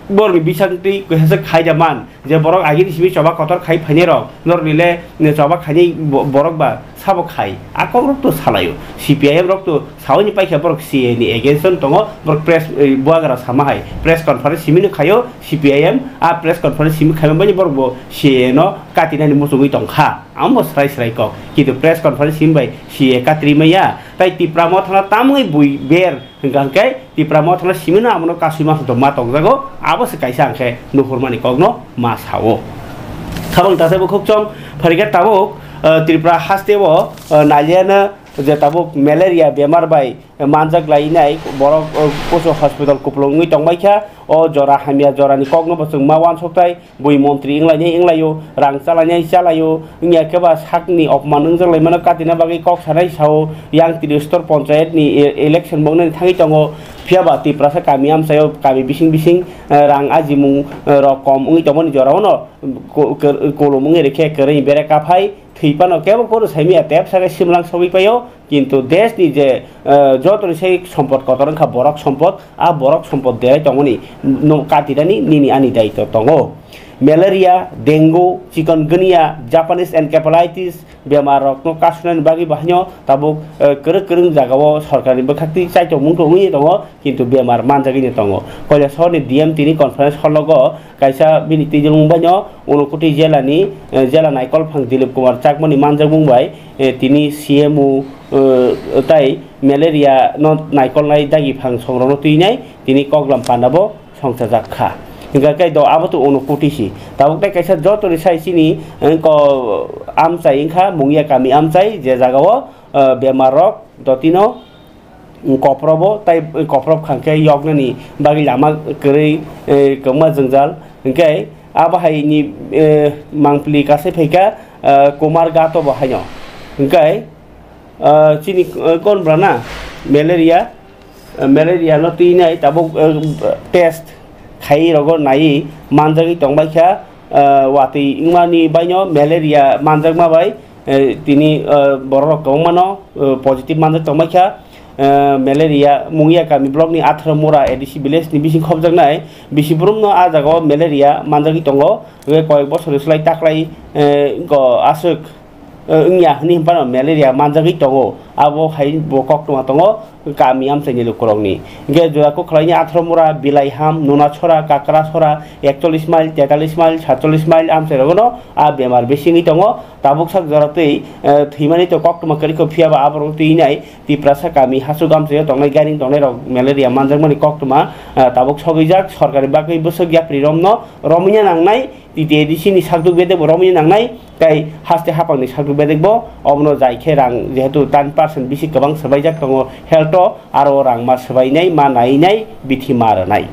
borokni bisingtwi kwsajak khai da man, je borok agini simi choba kotor khai phainai rok, norokni le, ne, choba khainai bo-, borok ba sabo khai. A kokrok to salaio. C P I M rok to sawi ni paikha borok C A ni against on tongo, borok press, eh, buagra sama hai. Press conference simi no khaio C P I M, a press conference simi khaima bani borok bo C A no katinani muchungwi tongkha. Amo srai srai kok. Kintu press conference simi bai C A katri maya. Tai Tipra Motha no tamwi bui ber Hwnkha hwnkhe Tipra Motha no simi no amono kasui masa to ma tongjago, abo se kaisa ang khe nuhurmani kokno ma sao. Khabang tasa bukhuk chwng pharikhe tabuk, eh, Tripura haste o, eh, naliano je tabuk malaria bemar bai manjak lainai borok, eh, kusu hospital kupulung wngwi tongbaikha. O jora hamya jorani kokno bo chwng ma uansuktai. Bui montri wnglainai wnglaio, rang chalainai chalaio, wngya khe ba sakni opman wngjaklaimano katina bagwi kok sanai sao. Yang Tiristor Ponchayat ni e-, election bo wngnani thangwi tongo, phiyaba Tiprasa kami amchaio kami bising bising, eh, rang ajimung, eh, rok kom wngwi tongmani jorao no ko-, ko-, kolom wngwi rikhe kwrwi bere kaphai thwi phano kebo koro saimaya tepsa khe simlang sogwi paio. Kintu desh ni je, eh, joto ni sai sompot kotor wngkha borok sompot, a borok sompot derai tongmani no katirani nini ani daitw tongo. Malaria, dengue, chikungunya, Japanese encephalitis bemar rokno kasunani bagwi bahaino tabuk, eh, kwrwk kwrwng jagao sorkarni bwkhaktwi chaitokmung to wngwi tongo, kintu bemar manjagwi no tongo. Koilasahar ni D M tini conference hall logo kaisa bini twijlwng baino Unakoti jela ni, eh, jela naikolphang Dilip Kumar Chakmani manjakmung bai, eh, tini C M O, eh, tai malaria no naikolnai dagi phang songrokno twinai tini koklam panda bo songchajak kha. Hingkha khe do abo to Unakoti si. Tabuk tai kaisa joto ni sai chini, eh, ko amchai wngkha, Mungia kami amchai, je jagao, eh, bemar rok dotino koprobo tai koprob khangkhe yoknani bagwi lama kwrwi, eh, kwbangma jwngjal. Hinkhe abo hai ni, eh, mangpili kasai phaikha, eh, Kumar Gato bo haino. Hinkhe, eh, chini, eh, kon brana malaria, eh, malaria no twi nai tabuk, eh, test khai rogo nai manjagwi tongbaikha, eh, watwi wngmani baino malaria manjakma bai, eh, tini, eh, borok rok kwbangmano, eh, positive manjak tongbaikha. Eh, malaria Mungia kami block ni Atharo Mura A D C village ni bising khobjaknai bisi borokno ah jagao malaria manjagwi tongo. Hwnkhe koyek bosorni slai taklai, eh, go aswk, eh, wngya hwnwi hwnphano malaria manjagwi tongo. Abo hai bo koktwma tongo kami amchaini lukurokni. Hwnkhe jora kwkhwlaini Atharo Mura, Bilaiham, Nunachora, Kakrachora, ekchollis mile, tetallis mile, satchollis mile amchairogono ah bemar bisingwi tongo. Tabuk sak jora twi, eh, thwimani to koktwma kwrwikho, phiyaba aborok twi nai Tiprasa kami hachuk amchaio tongnai, gairing tongnairok malaria manjakmani koktwma, eh, tabuk sogwijak. Sorkarni bagwi bwswk yapri romno romwina nangnai, T T A D C ni sakduk bedekbo romwina nangnai, tei haste haphangni sakduk bedekbo obono jai khe rang jehetu ten percent bisi kwbang swbaijak tongo health o, aro rang ma swbainai, ma nainai, bithi ma rwnai.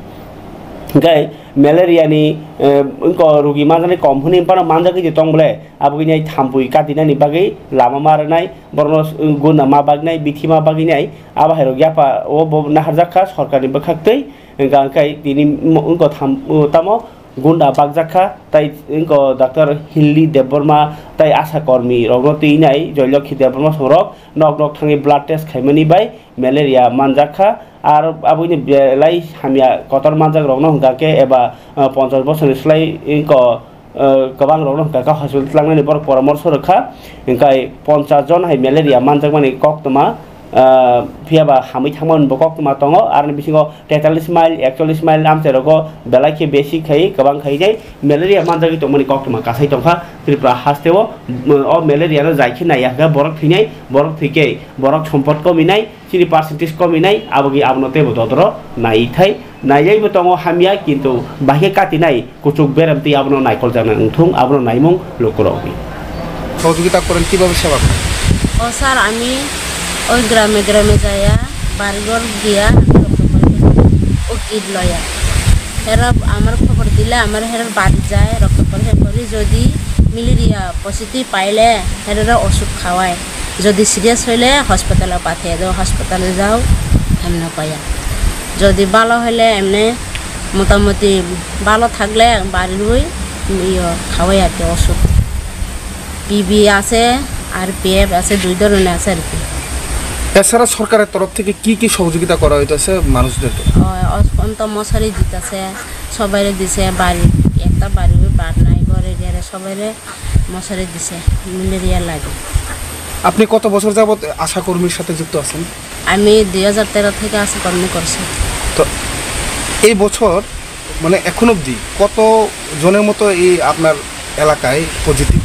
Hwnkhe malaria ni, eh, wngkha rugi manjaknai kom hwnwi phano manjagwi tong bole, abo wngkha thampui katinani bagwi lama ma rwnai, borokno guna ma bagnai, bithi ma baginai, abo hai rok yapha o bo naharjak kha sorkarni bwkhaktwi. Hwnkha hwnkhe tini mo-, wngkha tham-, tamo Gunda bakjak kha, tai wngkha Doctor Hilli Debbarma tai asha kormi rokno twi nai Joylokhi Debbarma songrok nok nok thangwi blood test khaimani bai malaria manjak kha. Ar aboni belai hamya kotor manjak rokno hwnkha khe eba, ah, ponchash bosorni slai wngkha, ah, kwbang rokno hwnkha khe hospital tlangnani borok poramorsho rwkha. Hwnkhe ponchash jon hai malaria manjakmani koktwma, ah, phiyaba hamwi thangmani bo koktwma tongo. Aroni bisingo tetallis mile, ekchollis mile amchai rogo belai khe besi khai kwbang khai nai malaria manjagwi tongmani koktwma kasai tongkha Tripura hasteo. O malaria no jai khe naiya khe borok thwinai, borok thwikhe borok sompot kominai, chini percentage kominai, abogi abono teibo dodoro nai thai. Nailaibo tongo hamya, kintu bahai khe katinai kuchuk berem twi abono naikoljaknai wngthung, abono naimung lukurokni. সহযোগিতা করেন, কিভাবে সেবা করেন? ও স্যার, আমি ওই গ্রামে গ্রামে যাইয়া বাড়িঘর গিয়া আমি রক্ত পরীক্ষা করি, ও কিট লইয়া। এরা আমার খবর দিলে আমার হেরার বাড়ি যায়, রক্ত পরীক্ষা করি, যদি ম্যালেরিয়া পজিটিভ পাইলে হেরারা ওষুধ খাওয়ায়। যদি সিরিয়াস হইলে হসপিটালে পাঠিয়ে দেও, হসপিটালে যাও, এমনি কয়া। যদি ভালো হইলে এমনি মোটামুটি ভালো থাকলে বাড়ির ওই ইয়ে খাওয়াই আর কি ওষুধ। পিবি আছে আর পিএফ আছে, দুই ধরনের আছে আর কি। এছাড়া সরকারের তরফ থেকে কি কি সহযোগিতা করা হইতেছে মানুষদেরকে? অ-, অ-, অন্ত মশারি দিতেছে, সবাইরে দিছে, বাড়ি একটা বাড়ি ওই বাদ নাই, ঘরে ঘরে সবাইরে মশারি দিছে ম্যালেরিয়া লাগে। আপনি কত বছর যাবত আশা কর্মীর সাথে যুক্ত আছেন? আমি দুই হাজার তেরো থেকে আশা কর্মী করছি। তো এই বছর, মানে, এখন অবধি কত জনের মতো এই আপনার এলাকায় পজিটিভ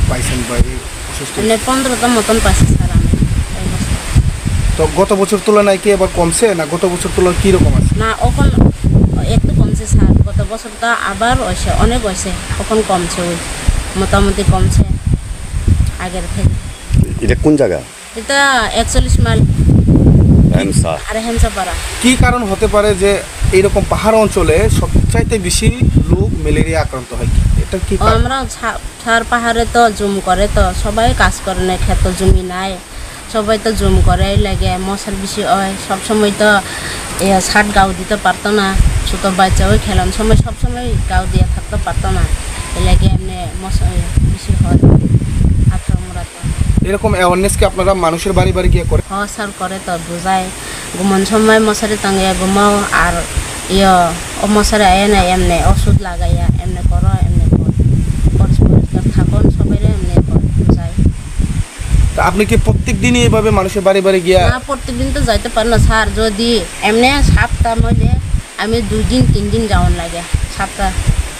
পাইছেন বা এই অসুস্থ মানে হয়েছেন? পনেরোটা মতন পাইছি স্যার আমি এই বছর। তো গত বছর তুলনায় কি এবার কমছে, না গত বছর তুলনায় কি রকম আছে? না, এখন একটু কমছে স্যার, গত বছর তো আবার হয়েছে, অনেক হয়েছে, এখন কমছে, ওই মোটামুটি কমছে আগের থেকে। এটা কোন জায়গা? এটা একচল্লিশ মাইল। রেমসা। আর হেমসাপাড়া। কি কারণ হতে পারে যে এইরকম পাহাড় অঞ্চলে সবচাইতে বেশি লোক ম্যালেরিয়া আক্রান্ত হয়? কি, এটা কি ও, কারণ? আমরা ছা-, ছার পাহাড়ে তো জুম করে, তো সবাই কাজ করে না, খেত জমি নাই, সবাই তো জুম করে, এই লাগে মশার বেশি হয়। সব সময় তো এ, সাত গাও দিতে পারতো না, ছোট বাচ্চা ওই খেলার সময় সব সময় গাও দিয়ে থাকতে পারতো না, এই লাগে এমনি মশা বেশি হয় আঠারো মুরাত। এরকম অ্যাওয়ারনেস কি আপনারা মানুষের বাড়ি বাড়ি গিয়ে করেন? হ স্যার, করে তো, বুঝাই। ঘুমন সময় মশারি টাঙিয়ে ঘুমাও, আর ইয়, ও মশারি আয় না, এমনি ওষুধ লাগাইয়া এমনি করো, এমনি কর, পরিষ্কার থাকুন, সবাই এমনি কর, বুঝাই। তা আপনি কি প্রত্যেক দিনই এভাবে মানুষের বাড়ি বাড়ি গিয়া? না, প্রত্যেক দিন তো যাইতে পারি না স্যার, যদি এমনি সপ্তাহ মধ্যে আমি দুই দিন, তিন দিন যাওয়ান লাগে, সপ্তাহ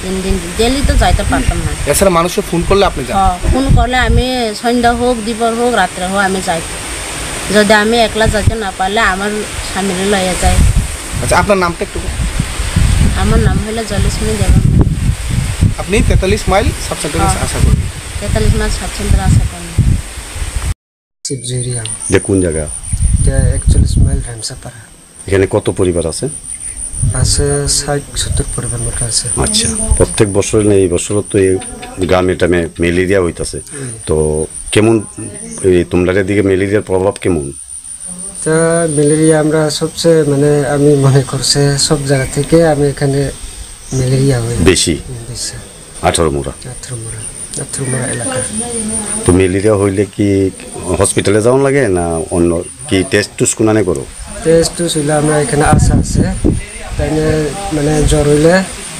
তিন দিন, ডেইলি তো যাইতে পারতাম না। এছাড়া মানুষে ফোন করলে আপনি যান? হ্যাঁ, ফোন করলে আমি সন্ধ্যা হোক, দুপুর হোক, রাত্রে হোক, আমি যাই। যদি আমি একলা যাইতে না পারলে আমার স্বামীরে লইয়া যাই। আচ্ছা, আপনার নামটা একটু বলুন। আমার নাম হলো জলস্মিনী দেববর্মা। আপনি তেতাল্লিশ মাইল সাব সেন্টারে হ্যাঁ। আশা কর্মী? তেতাল্লিশ মাইল সাব সেন্টারে আশা কর্মী। শিবজুরিয়া। এটা কোন জায়গা? এটা একচল্লিশ মাইল রেমসাপাড়া। এখানে কত পরিবার আছে? আছে ষাট সত্তর পরিবার মতো আছে। আচ্ছা, প্রত্যেক বছর না, এই বছরও তো এই গ্রামে ট্রামে ম্যালেরিয়া হইতাছে। হুম। তো কেমন, এই তোমরার এদিকে ম্যালেরিয়ার প্রভাব কেমন? তা ম্যালেরিয়া আমরা সবচেয়ে, মানে, আমি মনে করছে সব জায়গা থেকে আমি এখানে ম্যালেরিয়া হয়ে বেশি? হুম, বেশি। আঠারো মুরা। আঠারো মুরা, আঠারো মুরা এলাকা। তো ম্যালেরিয়া হইলে কি হসপিটালে যাওয়া লাগে না অন্য কি টেস্ট টুস কোনানে করো? টেস্ট টুস হইলে আমরা এখানে আশা আছে, তাই নিয়ে মানে জ্বর হইলে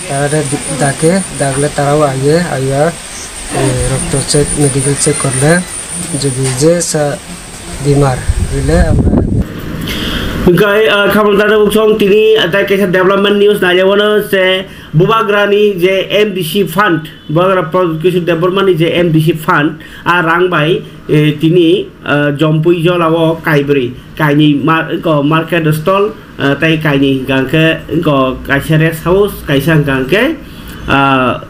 তারা ডাকে, ডাকলে তারাও আইয়ে, আইয়া এই রক্ত চেক, মেডিকেল চেক করলে যদি যে সা-, বিমার হইলে আমরা Hingke, ah, khamung dada buksong tini, ah, tei kaisa development news nai wano se Bubagrani je M D C fund, Bubagra Pradyot Kishore Debbarmani je M D C fund, ah, rang bai, eh, tini, ah, Jompui Jola o kaibrwi, kainwi mar-, ko market stall, ah, tei kainwi hingka hingke ko kaisa rest house, kaisa hingka hingke, ah,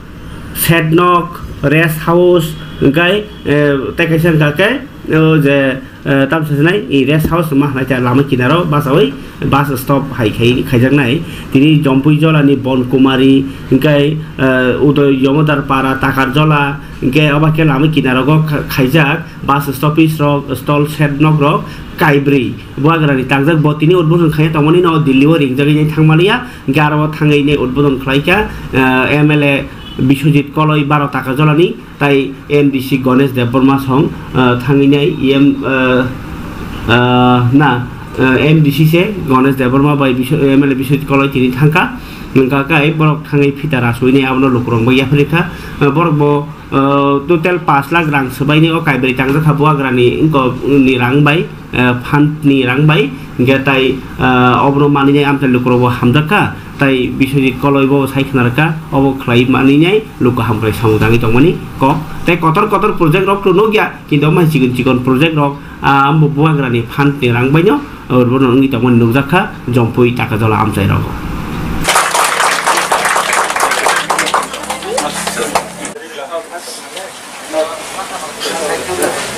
Sednok, rest house, Hwnkhe, eh, tei kaisa hwnkha khe, o je, eh, tamsa sinai, i rest house ma hwnai ta lama kinaro bachaui bus stop hai khai khaijaknai. Tini Jompui Jolani Bonkumari, hwnkhe, eh, Udoy Yomodar Para, Takarjola, hwnkhe obo khe lama kinarogo kha-, khaijak bus stoppage rok, stall shed nok rok kaibrwi. Bubagrani tangjak bo tini udbodhon khai tongmani no Delhi o ringjagwi thangmaliya, hwnkhe aro thangwi ne udbodhon khlaikha, eh, M L A Biswajit Koloi, Baro Takarjolani, tai M D C Ganesh Debbarma song, ah, thangwi nai, em, ah, ah, na, ah, M D C se Ganesh Debbarma bai Biswa-, M L A Biswajit Koloi tini thangkha. Hwnkha khe borok thangwi phita rasui nai abono lukurok bai yapharikha. Ah, borok bo, ah, total pash lakh rang swbai nai o kaibrwi tangjak kha bubagrani wngkok ni rang bai. Eh, fund ni rang bai, hingke tai, eh, obono manwi nai amchai lukurok bo hamjak kha, tai Biswajit Koloi bo sai khna rwkha, obo khlai manwi nai luku hamkrai samung tangwi tongmani kok. Tai kotor kotor project rok to nukya, kintu omo hai chikon chikon project rok, ah, ambo bubagrani fund ni rang baino, eh, bono wngwi tongmani nukjak kha, Jompui Takajola amchai rogo.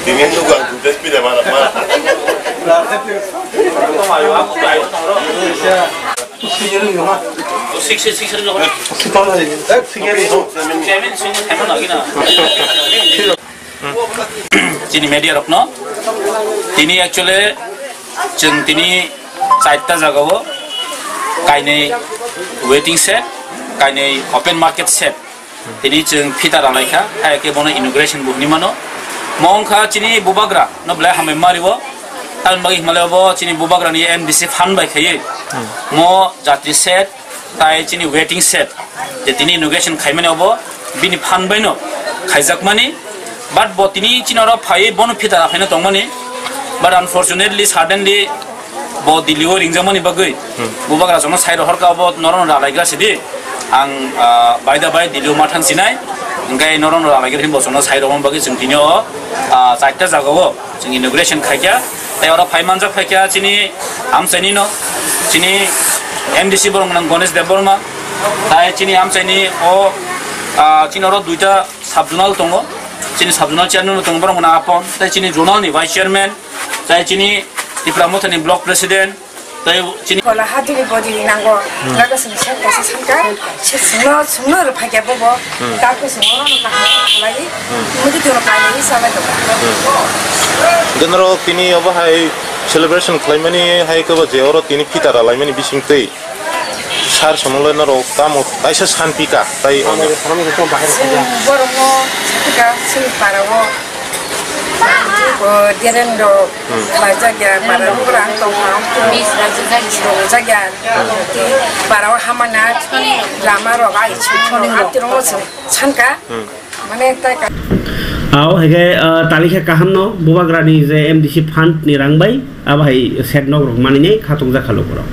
Tingin tu kan kudes pida mana mana. Chini media rokno tini actually chwng tini chaita jagao kainwi waiting shed, kainwi open market shed. Tini chwng phita ralaikha, hai khe bono inauguration bo hwnwi mano. Mo wngkha chini bubagra no belai hambai mario. Tamni bagwi hwnmale obo chini bubagrani M D C fund bai khaiwi. Hmm. Mo jatri shed, tai chini waiting shed. Je tini inauguration khaimani obo bini fund baino khaijakmani. But bo tini chini oro phaiwi bono phita raphaina tongmani. But unfortunately, suddenly, bo Delhi o ringjakmani bagwi, hmm, bubagra jono sai rohorkha, obo norokno ralaigra sidi. Ang, ah, baida bai Delhi o ma thang sinai, hingke norokno ralaigra hwnwi bo jono sai rohorma bagwi chwng tini o, ah, chaita jagao chwng inauguration khaikha. Tei oro phai manjak phaikha chini amchaini no, chini M D C borok nang Ganesh Debbarma, tai chini amchaini o, ah, chini oro duita sub-zonal tongo, chini sub-zonal chairman bo tongo, borok nang Apon, tai chini zonal ni vice chairman, tai chini Tipra Mothani block president, tai chini Kola hadini body nango. Hmm. Laga sini sen kasa sanka. Se sungno, sungno ro phagya bobo. Hmm. Darko sungno no kaham khalai. Hmm. Mudi doro kai ni salai to. Hmm. Genero tini obo hai celebration khlaimani hai kebo je oro tini phita ralaimani bising twi. Sar somolai norok tamo kaisa san pika tai. Chwng borokno satika chini parao. Dereng rok khlaijak ya, para rok rang tong ha, rok jak ya, para o hamana lama rok ai chwng rok, hati rok sanka. Hmm. Mane tai ka. Ao, hege, ah, talikha kaham no, bubagrani je M D C fund ni rang bai, abo hai shed nok rok mani nei khatung jakha lukurok.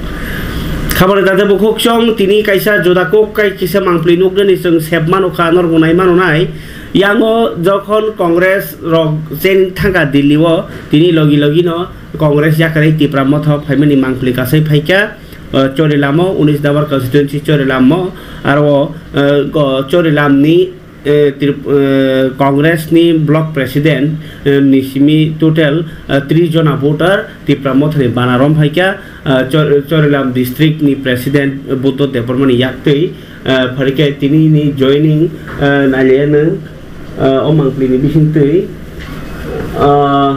Khabar date bukhuk chong, tini kaisa juda kok kai kisa mangpli nuknani chwng sep mano kha, norok nai mano nai. Yango jokhon Congress rok cheng thangkha Delhi o, tini logi logi no Congress yakarwi Tipra Motha phaimani mangpli kasai phaikha, ah, Chorilam o, unis Dabar constituency Chorilam o, aro, ah, go-, Chorilam ni eh, Trip-, eh, Congress ni block president, eh, ni simi total, eh, tris jona voter Tipra Motha ni bana rom phaikha, eh, Chor-, Chorilam district ni president, eh, Buddha Debbarma ni yaktwi, eh, pharikhe tini ni joining, eh, nailaiya nwng, eh, o mangpli ni bisingtwi, eh,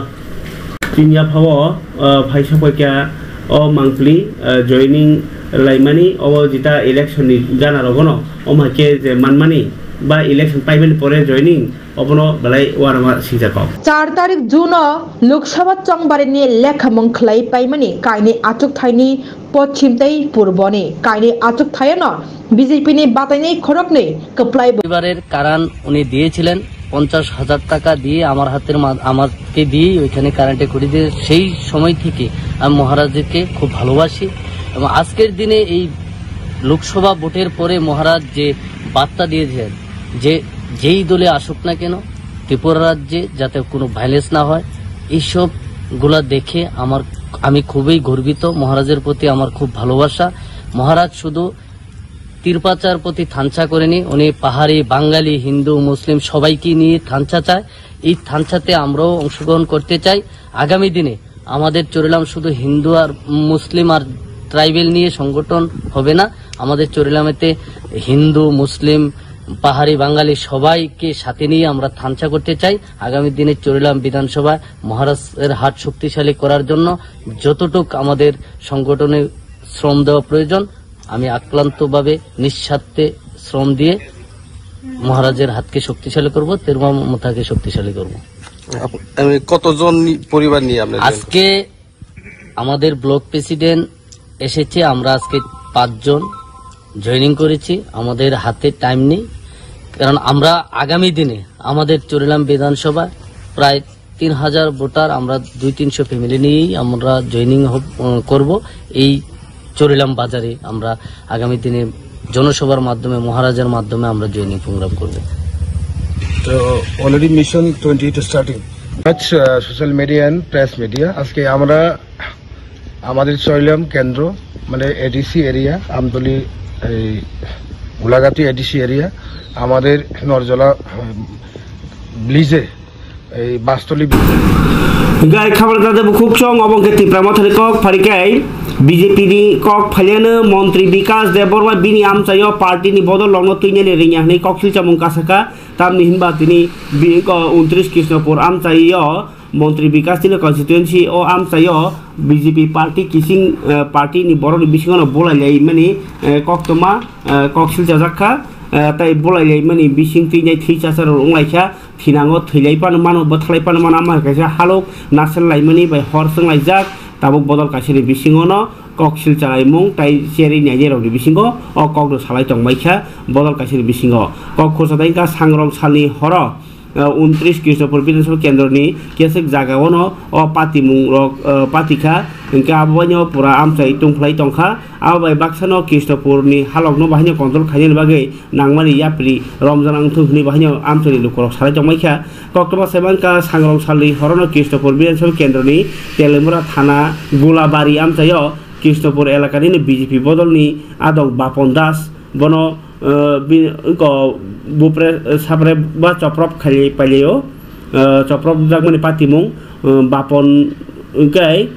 Chini yaphao, ah, phaisa phaikha o mangpli, ah, joining laimani, o jita election ni gana rogono, o hai khe je manmani ba election paimani pore joining, obono belai uanama singjakgo. Char tarik June o Lok Sabha chongbarini lekhamung khlai paimani kainwi achukthaini Pochim tei Purboni kainwi achukthaiono B J P ni batainai khoroknwi kwplai bo. পরিবারের কারান উনি দিয়েছিলেন, পঞ্চাশ হাজার টাকা দিয়ে আমার হাতের মা-, আমাকে দিয়েই ওইখানে কারেন্টে খুঁটি দিয়ে সেই সময় থেকে আমি মহারাজকে খুব ভালোবাসি। এবং আজকের দিনে এই লোকসভা ভোটের পরে মহারাজ যে বার্তা দিয়েছেন যে যেই দলে আসুক না কেন ত্রিপুরা রাজ্যে যাতে কোনো ভায়োলেন্স না হয়, এইসবগুলা দেখে আমার, আমি খুবই গর্বিত। মহারাজের প্রতি আমার খুব ভালোবাসা। মহারাজ শুধু তিরপাচার প্রতি থানচা করেনি, উনি পাহাড়ি, বাঙালি, হিন্দু, মুসলিম সবাইকে নিয়ে থানচা চায়। এই থানচাতে আমরাও অংশগ্রহণ করতে চাই। আগামী দিনে আমাদের চরিলাম শুধু হিন্দু আর মুসলিম আর ট্রাইবেল নিয়ে সংগঠন হবে না। আমাদের চরিলামেতে হিন্দু, মুসলিম, পাহাড়ি, বাঙালি সবাইকে সাথে নিয়ে আমরা থানচা করতে চাই। আগামী দিনে চরিলাম বিধানসভায় মহারাজের হাত শক্তিশালী করার জন্য যতটুক আমাদের সংগঠনে শ্রম দেওয়া প্রয়োজন, আমি আক্লান্তভাবে নিঃস্বার্থে শ্রম দিয়ে মহারাজের হাতকে শক্তিশালী করব, তেরুমা মথাকে শক্তিশালী করব। আপ-, আমি কতজন নি-, পরিবার নিয়ে আপনারা আজকে আমাদের ব্লক প্রেসিডেন্ট এসেছে, আমরা আজকে পাঁচজন জয়েনিং করেছি। আমাদের হাতে টাইম নেই, কারণ আমরা আগামী দিনে আমাদের চরিলাম বিধানসভা প্রায় তিন হাজার ভোটার, আমরা দুই তিনশো ফ্যামিলি নিয়েই আমরা জয়েনিং করব। এই চরিলাম বাজারে আমরা আগামী দিনে জনসভার মাধ্যমে, মহারাজার মাধ্যমে আমরা জয়েনিং প্রোগ্রাম করব। তো already mission twenty eight starting. আচ্ছা, social media and press media, আজকে আমরা আমাদের চরিলাম কেন্দ্র, মানে এডিসি এরিয়া, আমতলি, এই গোলাঘাটি এডিসি এরিয়া, আমাদের নরজলা, উম, ব্লিজে, এই বাস্তলি। Gai khabar dade bukhuk chong obo khe Tipra Mothani kok pharikai B J P ni kok phaliano montri Bikas Debbarma bini amchaio party ni bodol rokno twinani ringya hwnwi koksil chamung kasaka, tamni hinba tini bi-, ko untris Krishnapur amchaio Montri Bikas Tino constituency o amchaio B J P party kising, eh, party ni borok ni bisingo no bolai lai mani, eh, koktoma, eh, koksil chajak kha, eh, tai bolai lai mani bising twi nai thwi chasa rok wng lai kha, thinango thwi lai pano mano, bwthalai pano mano, ama hai kaisa halok nasel lai mani bai hor swng lai jak, tabuk bodol kaisa ni bisingo no koksil chalaimung tai cherwi nai rok ni bisingo o kok no salai tong mai kha bodol kaisa ni bisingo kok khursa tai wngkha sangrong salni horo. Ah, untris Krishnapur Bidhan Sabha Kendroni kesek jagao no o patimung rok, ah, patikha, hwnkhe abo baino pura amchai tungphlai tongkha. Abo bai baksano Krishnapurni halokno bahaino control khainani bagwi nangmani yapri romjana wngthung hwnwi bahaino amchaini lukurok salai tongmaikha. Koktwma saimankha, sangrong salni horono Krishnapur Bidhan Sabha Kendroni Telemura thana Gulabari amchaio Krishnapur elakani B J P bodolni adong Bapon Das, bono, eh, bi-, ko bupre, eh, sapre ba choprop khai pailio, eh, choprop jakmani patimung, eh, Bapon, hwnkhe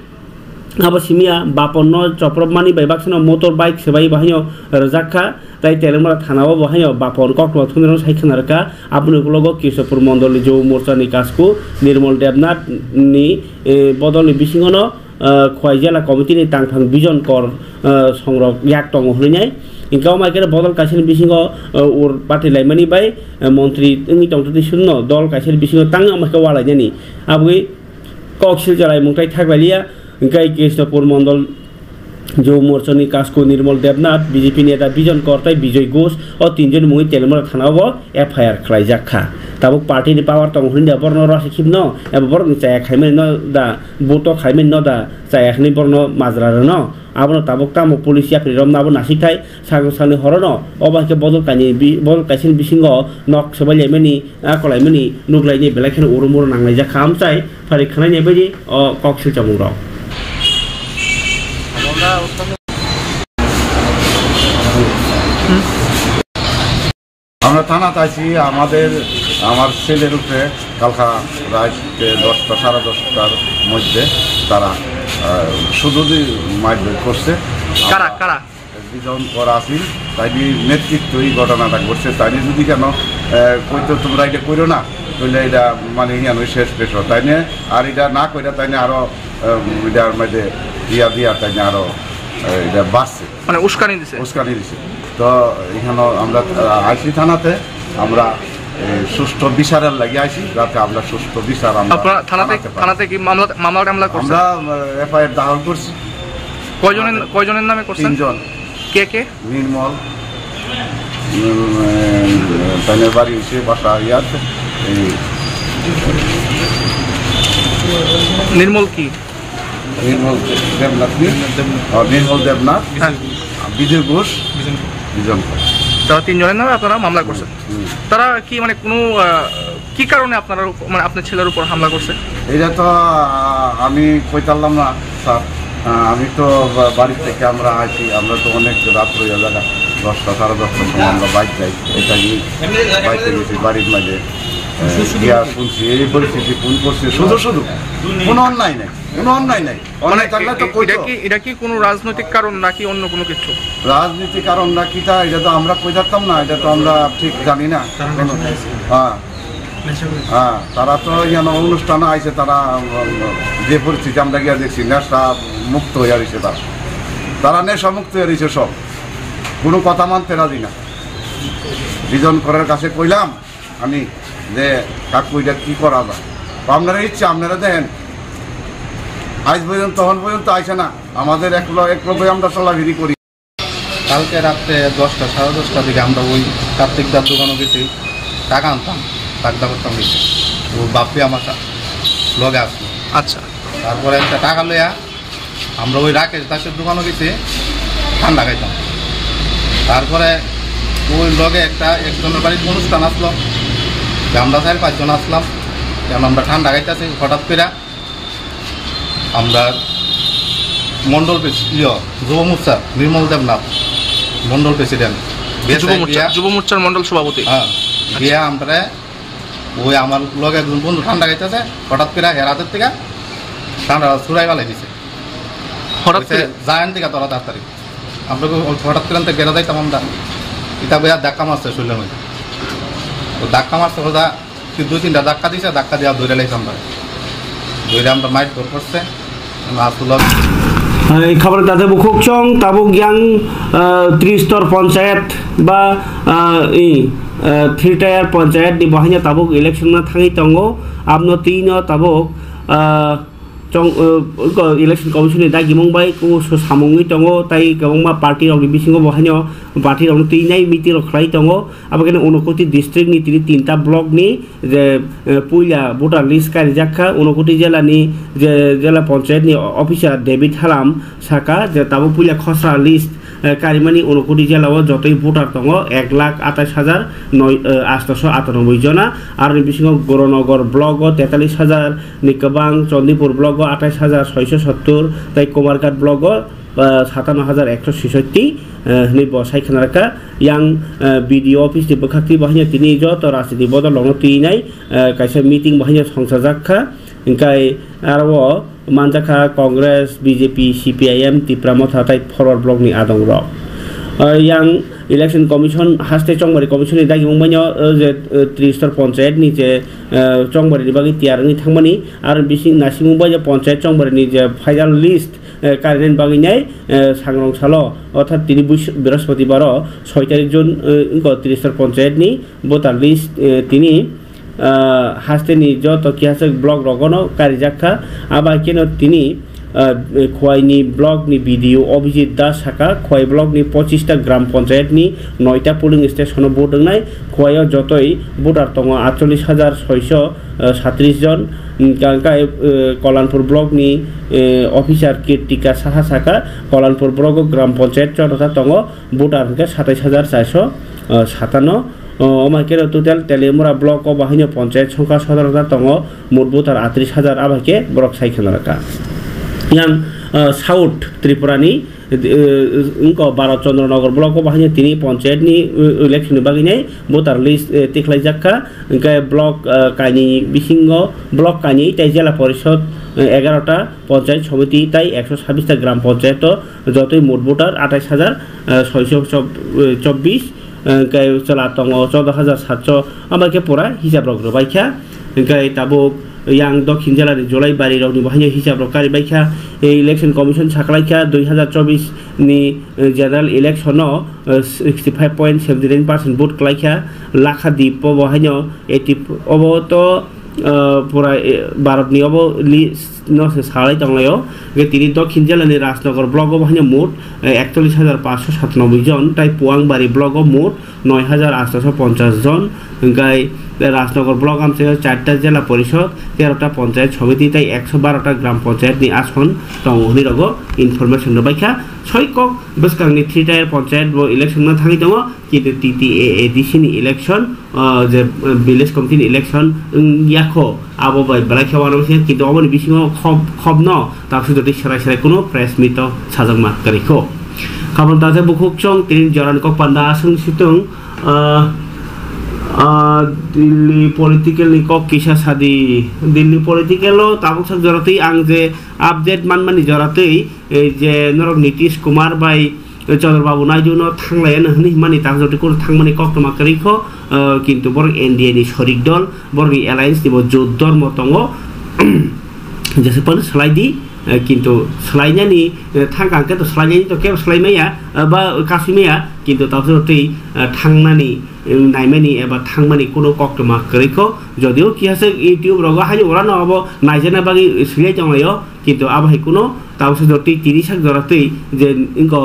abo simiya Baponno choprop mani bai baksano motor bike sebai bahaino rwjak kha, tai Telemura thanao bo haino Bapon koktwma thumnairok sai khna rwkha. Aboni ukologo Krishnapur mondolni Jou Morchani Kasku Nirmol Debnath ni, eh, bodolni bisingono ah, Khwai Jela Committee ni tangphang Bijon Kor, ah, songrok yak tongo hwnwi nai. Hingke omo hai khe bodol kaisa ni bisingo, ah, ur pati laimani bai, ah, montri wngwi tongtwtwi sunno dol kaisa ni bisingo tang omo hai khe walainani. Aboni kok silchalaimung tai thak lailiya. Hingke Krishnapur Mondol Jou Morchani Kasku Nirmol Debnath, B J P neta Bijon Kor tai Bijoy Ghosh o tinjoni mungwi Telemura thana o F I R khlaijak kha. Tabuk party ni power tongo hwnwi da borokno rwsa khibno eba borokni chaya khaimani no da. Buto khaimani no da chaya hwnwi borokno majra rwno. Abono tabuk tamo police yapri romno abo nasikthai. Sakno sakni horono obo hai khe bodol kaini bi-, bodol kaisani bisingo nok swbai laimani, a kolaimani nuk laini belai kheno uro muro nang laijak kha amchai phari khwnai nai baidi o kok silchamung rok. আমরা থানাতে আছি, আমাদের, আমার ছেলের উপরে কালকা রাত দশটা, সাড়ে দশটার মধ্যে তারা, আহ, শুধু যে মারধর করছে। কারা, কারা? বিজন কর আছিল, তাই নেতৃত্ব এই ঘটনাটা ঘটছে। তাই যদি কেন, আহ, কইতো তোমরা এটা করো না, তাহলে এটা মানে ইয়ান ওই শেষ পেশ হয়। তাই নিয়ে আর এটা না কইরা তাই নিয়ে আরো, আহ, এটার মধ্যে ইয়া দিয়া তাই নিয়ে আরো, আহ, এটা বাড়ছে। মানে উস্কানি দিছে? উস্কানি দিছে। তো এখানে আমরা, আহ, আইসি থানাতে, আমরা, এ, সুষ্ঠু বিচারের লাগি আইসি, যাতে আমরা সুষ্ঠু বিচার আমরা আপনারা থানাতে, জানাতে পারি। থানাতে কি মামলা, মামলা টামলা করছেন? আমরা, আহ, এফআইআর দাখিল করছি। কয়জনের, আমাদের কয়জনের নামে করছেন? তিনজন। কে কে? নির্মল, উম, তাইনের বাড়ি হচ্ছে বাসা ইয়াত, এই নির্মল কি? নির্মল দেবনাথ নি? ও, নির্মল দেবনাথ, হ্যাঁ। বিজয় ঘোষ, বিজন। তারা তিনজনের নামে আপনারা মামলা করছেন। হুম। তারা কি মানে কোনো, আহ, কি কারণে আপনার উপ-, মানে আপনার ছেলের উপর হামলা করছে? এটা তো, আহ, আমি কইতারলাম না, স্যার। আহ, আমি তো বা-, বাড়ি থেকে আমরা আছি, আমরা তো অনেক রাত হয়ে যাবে। দশটা, সাড়ে দশটার সময় আমরা বাইক যাই, এটা কি বাইকে গেছি বাড়ির মাঝে, এ, গিয়া শুনছি এই পরিস্থিতি, ফোন করছে শুধু শুধু, কোনো অন্যায় নাই, কোনো অন্যায় নাই। অন্যায় থাকলে তো এটা কইতো। কি, এটা কি কোনো রাজনৈতিক কারণ নাকি অন্য কোনো কিছু? রাজনীতি কারণ নাকি তা, এটা তো আমরা কই থাকতাম না, এটা তো আমরা ঠিক জানি না। হ্যাঁ, হ্যাঁ, তারা তো যেন অনুষ্ঠানে আইছে, তারা, উম, যে পরিস্থিতি আমরা গিয়া দেখছি, নেশা মুক্ত হয়ে রয়েছে তারা, তারা নেশা মুক্ত হয়ে রয়েছে সব, কোনো কথা মানতে রাজি না। বিজন করের কাছে কইলাম আমি যে, "কাকু, এটা কি করা যায়?" তো আপনারা ইচ্ছা, আপনারা দেখেন, আজ পর্যন্ত, তখন পর্যন্ত আইসে না। আমাদের এক লো-, এক লোকে আমরা চলাফিরি করি। কালকে রাত্রে দশটা, সাড়ে দশটার দিকে আমরা ওই কার্তিক দার দোকানে গেছি, টাকা আনতাম, টাকা করতাম গেছি। ও বাপ্পি আমার সা-, লগে আসলো। আচ্ছা। তারপরে একটা টাকা লইয়া আমরা ওই রাকেশ দাসের দোকানে গেছি ঠান্ডা খাইতাম। তারপরে ওই লগে একটা একজনের বাড়ির অনুষ্ঠান আসলো, যে আমরা চার পাঁচজন আসলাম, যেমন আমরা ঠান্ডা খাইতেছি, হঠাৎ করে আমরা মন্ডল প্রেস-, ইয়ো, যুব মোর্চা নির্মল দেবনাথ মন্ডল প্রেসিডেন্ট, যুব মোর্চা, গিয়া, যুব মোর্চার মন্ডল সভাপতি। হ্যাঁ, গিয়া আমরা ওই আমার লগে একজন বন্ধু ঠান্ডা খাইতেছে, হঠাৎ করে হের হাতের থেকে ঠান্ডা ছুড়াই ফালাই দিছে। হঠাৎ কইছে, করে? "যায়েন থেকে তোরা তাড়াতাড়ি।" আমরা কই, "হঠাৎ করে আনতে গেলে যাইতাম আমরা।" এটা বইয়া ধাক্কা মারছে শরীরের মধ্যে। তো ধাক্কা মারছে, ওটা কি দুই তিনটা ধাক্কা দিছে, ধাক্কা দিয়া ধরে লাইছে আমরা। ধরে আমরা মাইট ধর করছে, আমরা আসলে এই khabor tate bukhuk chong tabuk yang, ah, tristor panchayat ba, ah, i, ah, three tier panchayat ni bahaino tabuk election no thangwi tongo. Abno twi no tabuk, ah, chong, ah, election commission ni dagimung bai kuso samungwi tongo, tai kwbangma party rok ni bisingo bahaino party rok no twi nai meeting rok khlai tongo. Abo khe Unakoti district ni tini tinta block ni je, eh, puila voter list karijak kha, Unakoti jela ni je jela panchayat ni officer David Halam saka je tabuk puila khosra list, eh, karimani Unakoti jela o jotoi voter tongo ek lakh atais hajar noi, eh, atosho atanoboi jona, aroni bisingo Goranagar block o tetalis hajar ni kwbang, Chandipur block o atais hajar soisho sottor, tai Kumarghat block o, eh, satano hajar ekso sisoti, eh, hinwi bo sai khna rwkha. Yang, eh, B D O office ni bwkhak twi bo haino tini joto rajniti bodol rokno twi nai, eh, kaisa meeting bo haino songchajak kha. Hwnkhe aro o manjak kha Congress, B J P, C P I M, Tipra Motha tai Forward Bloc ni adong rok. Eh, yang Election Commission haste Chongbari Commission ni dagimung baino, eh, je, eh, Tristor Panchayat ni je, eh, Chongbari ni bagwi tiyar wngwi thangmani, aro bising naisingmung bai je Panchayat Chongbari ni je final list, eh, karinani bagwi nai, eh, sangrong salo, orthat tini buis-, Brihospotibaro soi tarik June, eh, wngkha Tristor Panchayat ni voter list, eh, tini, ah, haste ni joto kihaswk block rogono karijak kha. Abo hai kheno tini, ah, Khowai ni block ni B D O Abhijit Das saka, Khowai block ni pochista gram panchayat ni noita polling station o vote wngnai. Khowai o jotoi voter tongo atchollish hajar soisho satris jon. Hwnkhe, eh, Kalanpur block ni, eh, officer Kirtika Saha saka, Kalanpur block o gram panchayat chota tongo, voter hwnkhe satais hajar charsho satano. O, omo hai khe total Teliamura block o bahaino panchayat songkha sotoro ta tongo, mot voter atris hajar, abo hai khe borok sai khna rwkha. Yang, ah, South Tripura ni, eh, wngkha Bharat Chandra Nagar block o bahaino tini panchayat ni, eh, election ni bagwi nai voter list, eh, tikhlaijak kha. Hwnkhe block, eh, kainwi bisingo, block kainwi tei jela porishod, eh, egarota panchayat somiti tai ekso sabbish ta gram panchayat o jotoi mot voter atais hajar, eh, soisho chobbish, eh, hwnkhe chwla tongo choudo hajar satso, amo khe pura hisab rok rwbai kha. Hwnkhe tabuk yang Dokhin jela ni Jolaibari rok ni bo haino hisab rok karibai kha. Ei Election Commission saklai kha dui hajar chobbish ni, eh, general election o, eh, sixty five point seventy nine percent vote kwlai kha. Lakshadweep o bo haino eighty, obo to, eh, pura, eh, Bharat ni obo li-, no se salai tonglaio. Hwnkhe tini Dokhin jela ni Rajnagar block o bo haino mot, eh, ekchollish hajar paanch sho satanoboi jon, tai Puangbari block o mot noi hajar atsho ponchash jon, hwnkhe Rajnagar block amchaio charta jela porishod, terota panchayat somiti tai ekso barota gram panchayat ni ason tongo hwnwi rogo information rwbai kha. Soi kok bwskangni three tier panchayat bo election no thangwi tongo, kintu T T A A D C ni election, ah, je, ah, village committee ni election wngya kho, abo bai belai khe uanama se, kintu oboni bisingo khob, khobno taksa jotoi serai serai kuno press meet o sajakma kwrwi kho. Kabul tate bukhuk chong tini joran kok panda aswng situng, ah, ah, Delhi political ni kok kisa sadi. Delhi political o tabuk sak joratwi ang je update manmani joratwi, eh, je norok Nitish Kumar bai Chandra Babu Naidu no thanglai ano hwnwi himani tabuk joratwi kunu thangmani koktwma kwrwi kho, ah, kintu borok N D A ni sorik dol, borok ni alliance ni bo jot dormo tongo. Jese pano swlai di, eh, kintu swlainani, eh, thang kang khe to swlainani to kebo swlai maya, eh, ba kasui maya, kintu tabuk twi, eh, thangnani, eh, naimani eba thangmani kuno koktwma kwrwi kho. Jodio kisa se YouTube rogo haino orano abo naijana bagwi swlai tonglaio, kintu abo hai kuno tabuk se twi tini sak jora twi je inko,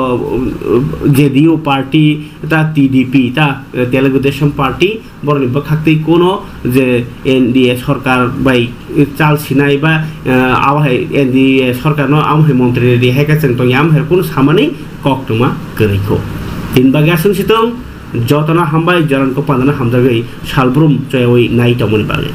eh, J D U party ta T D P ta, eh, Telugu Desam party borokni bwkhaktwi kuno je N D A sorkar bai chal sinai ba, eh, abo hai N D A sorkarno amo hai montri rihai khe chwng tongya, amo hai kuno samani koktwma kwrwi kho. Tini bagwi aswng sitong, jotono hambai, joran kok pandana hamjagwi salbrum choyawi nai tongmani bagwi.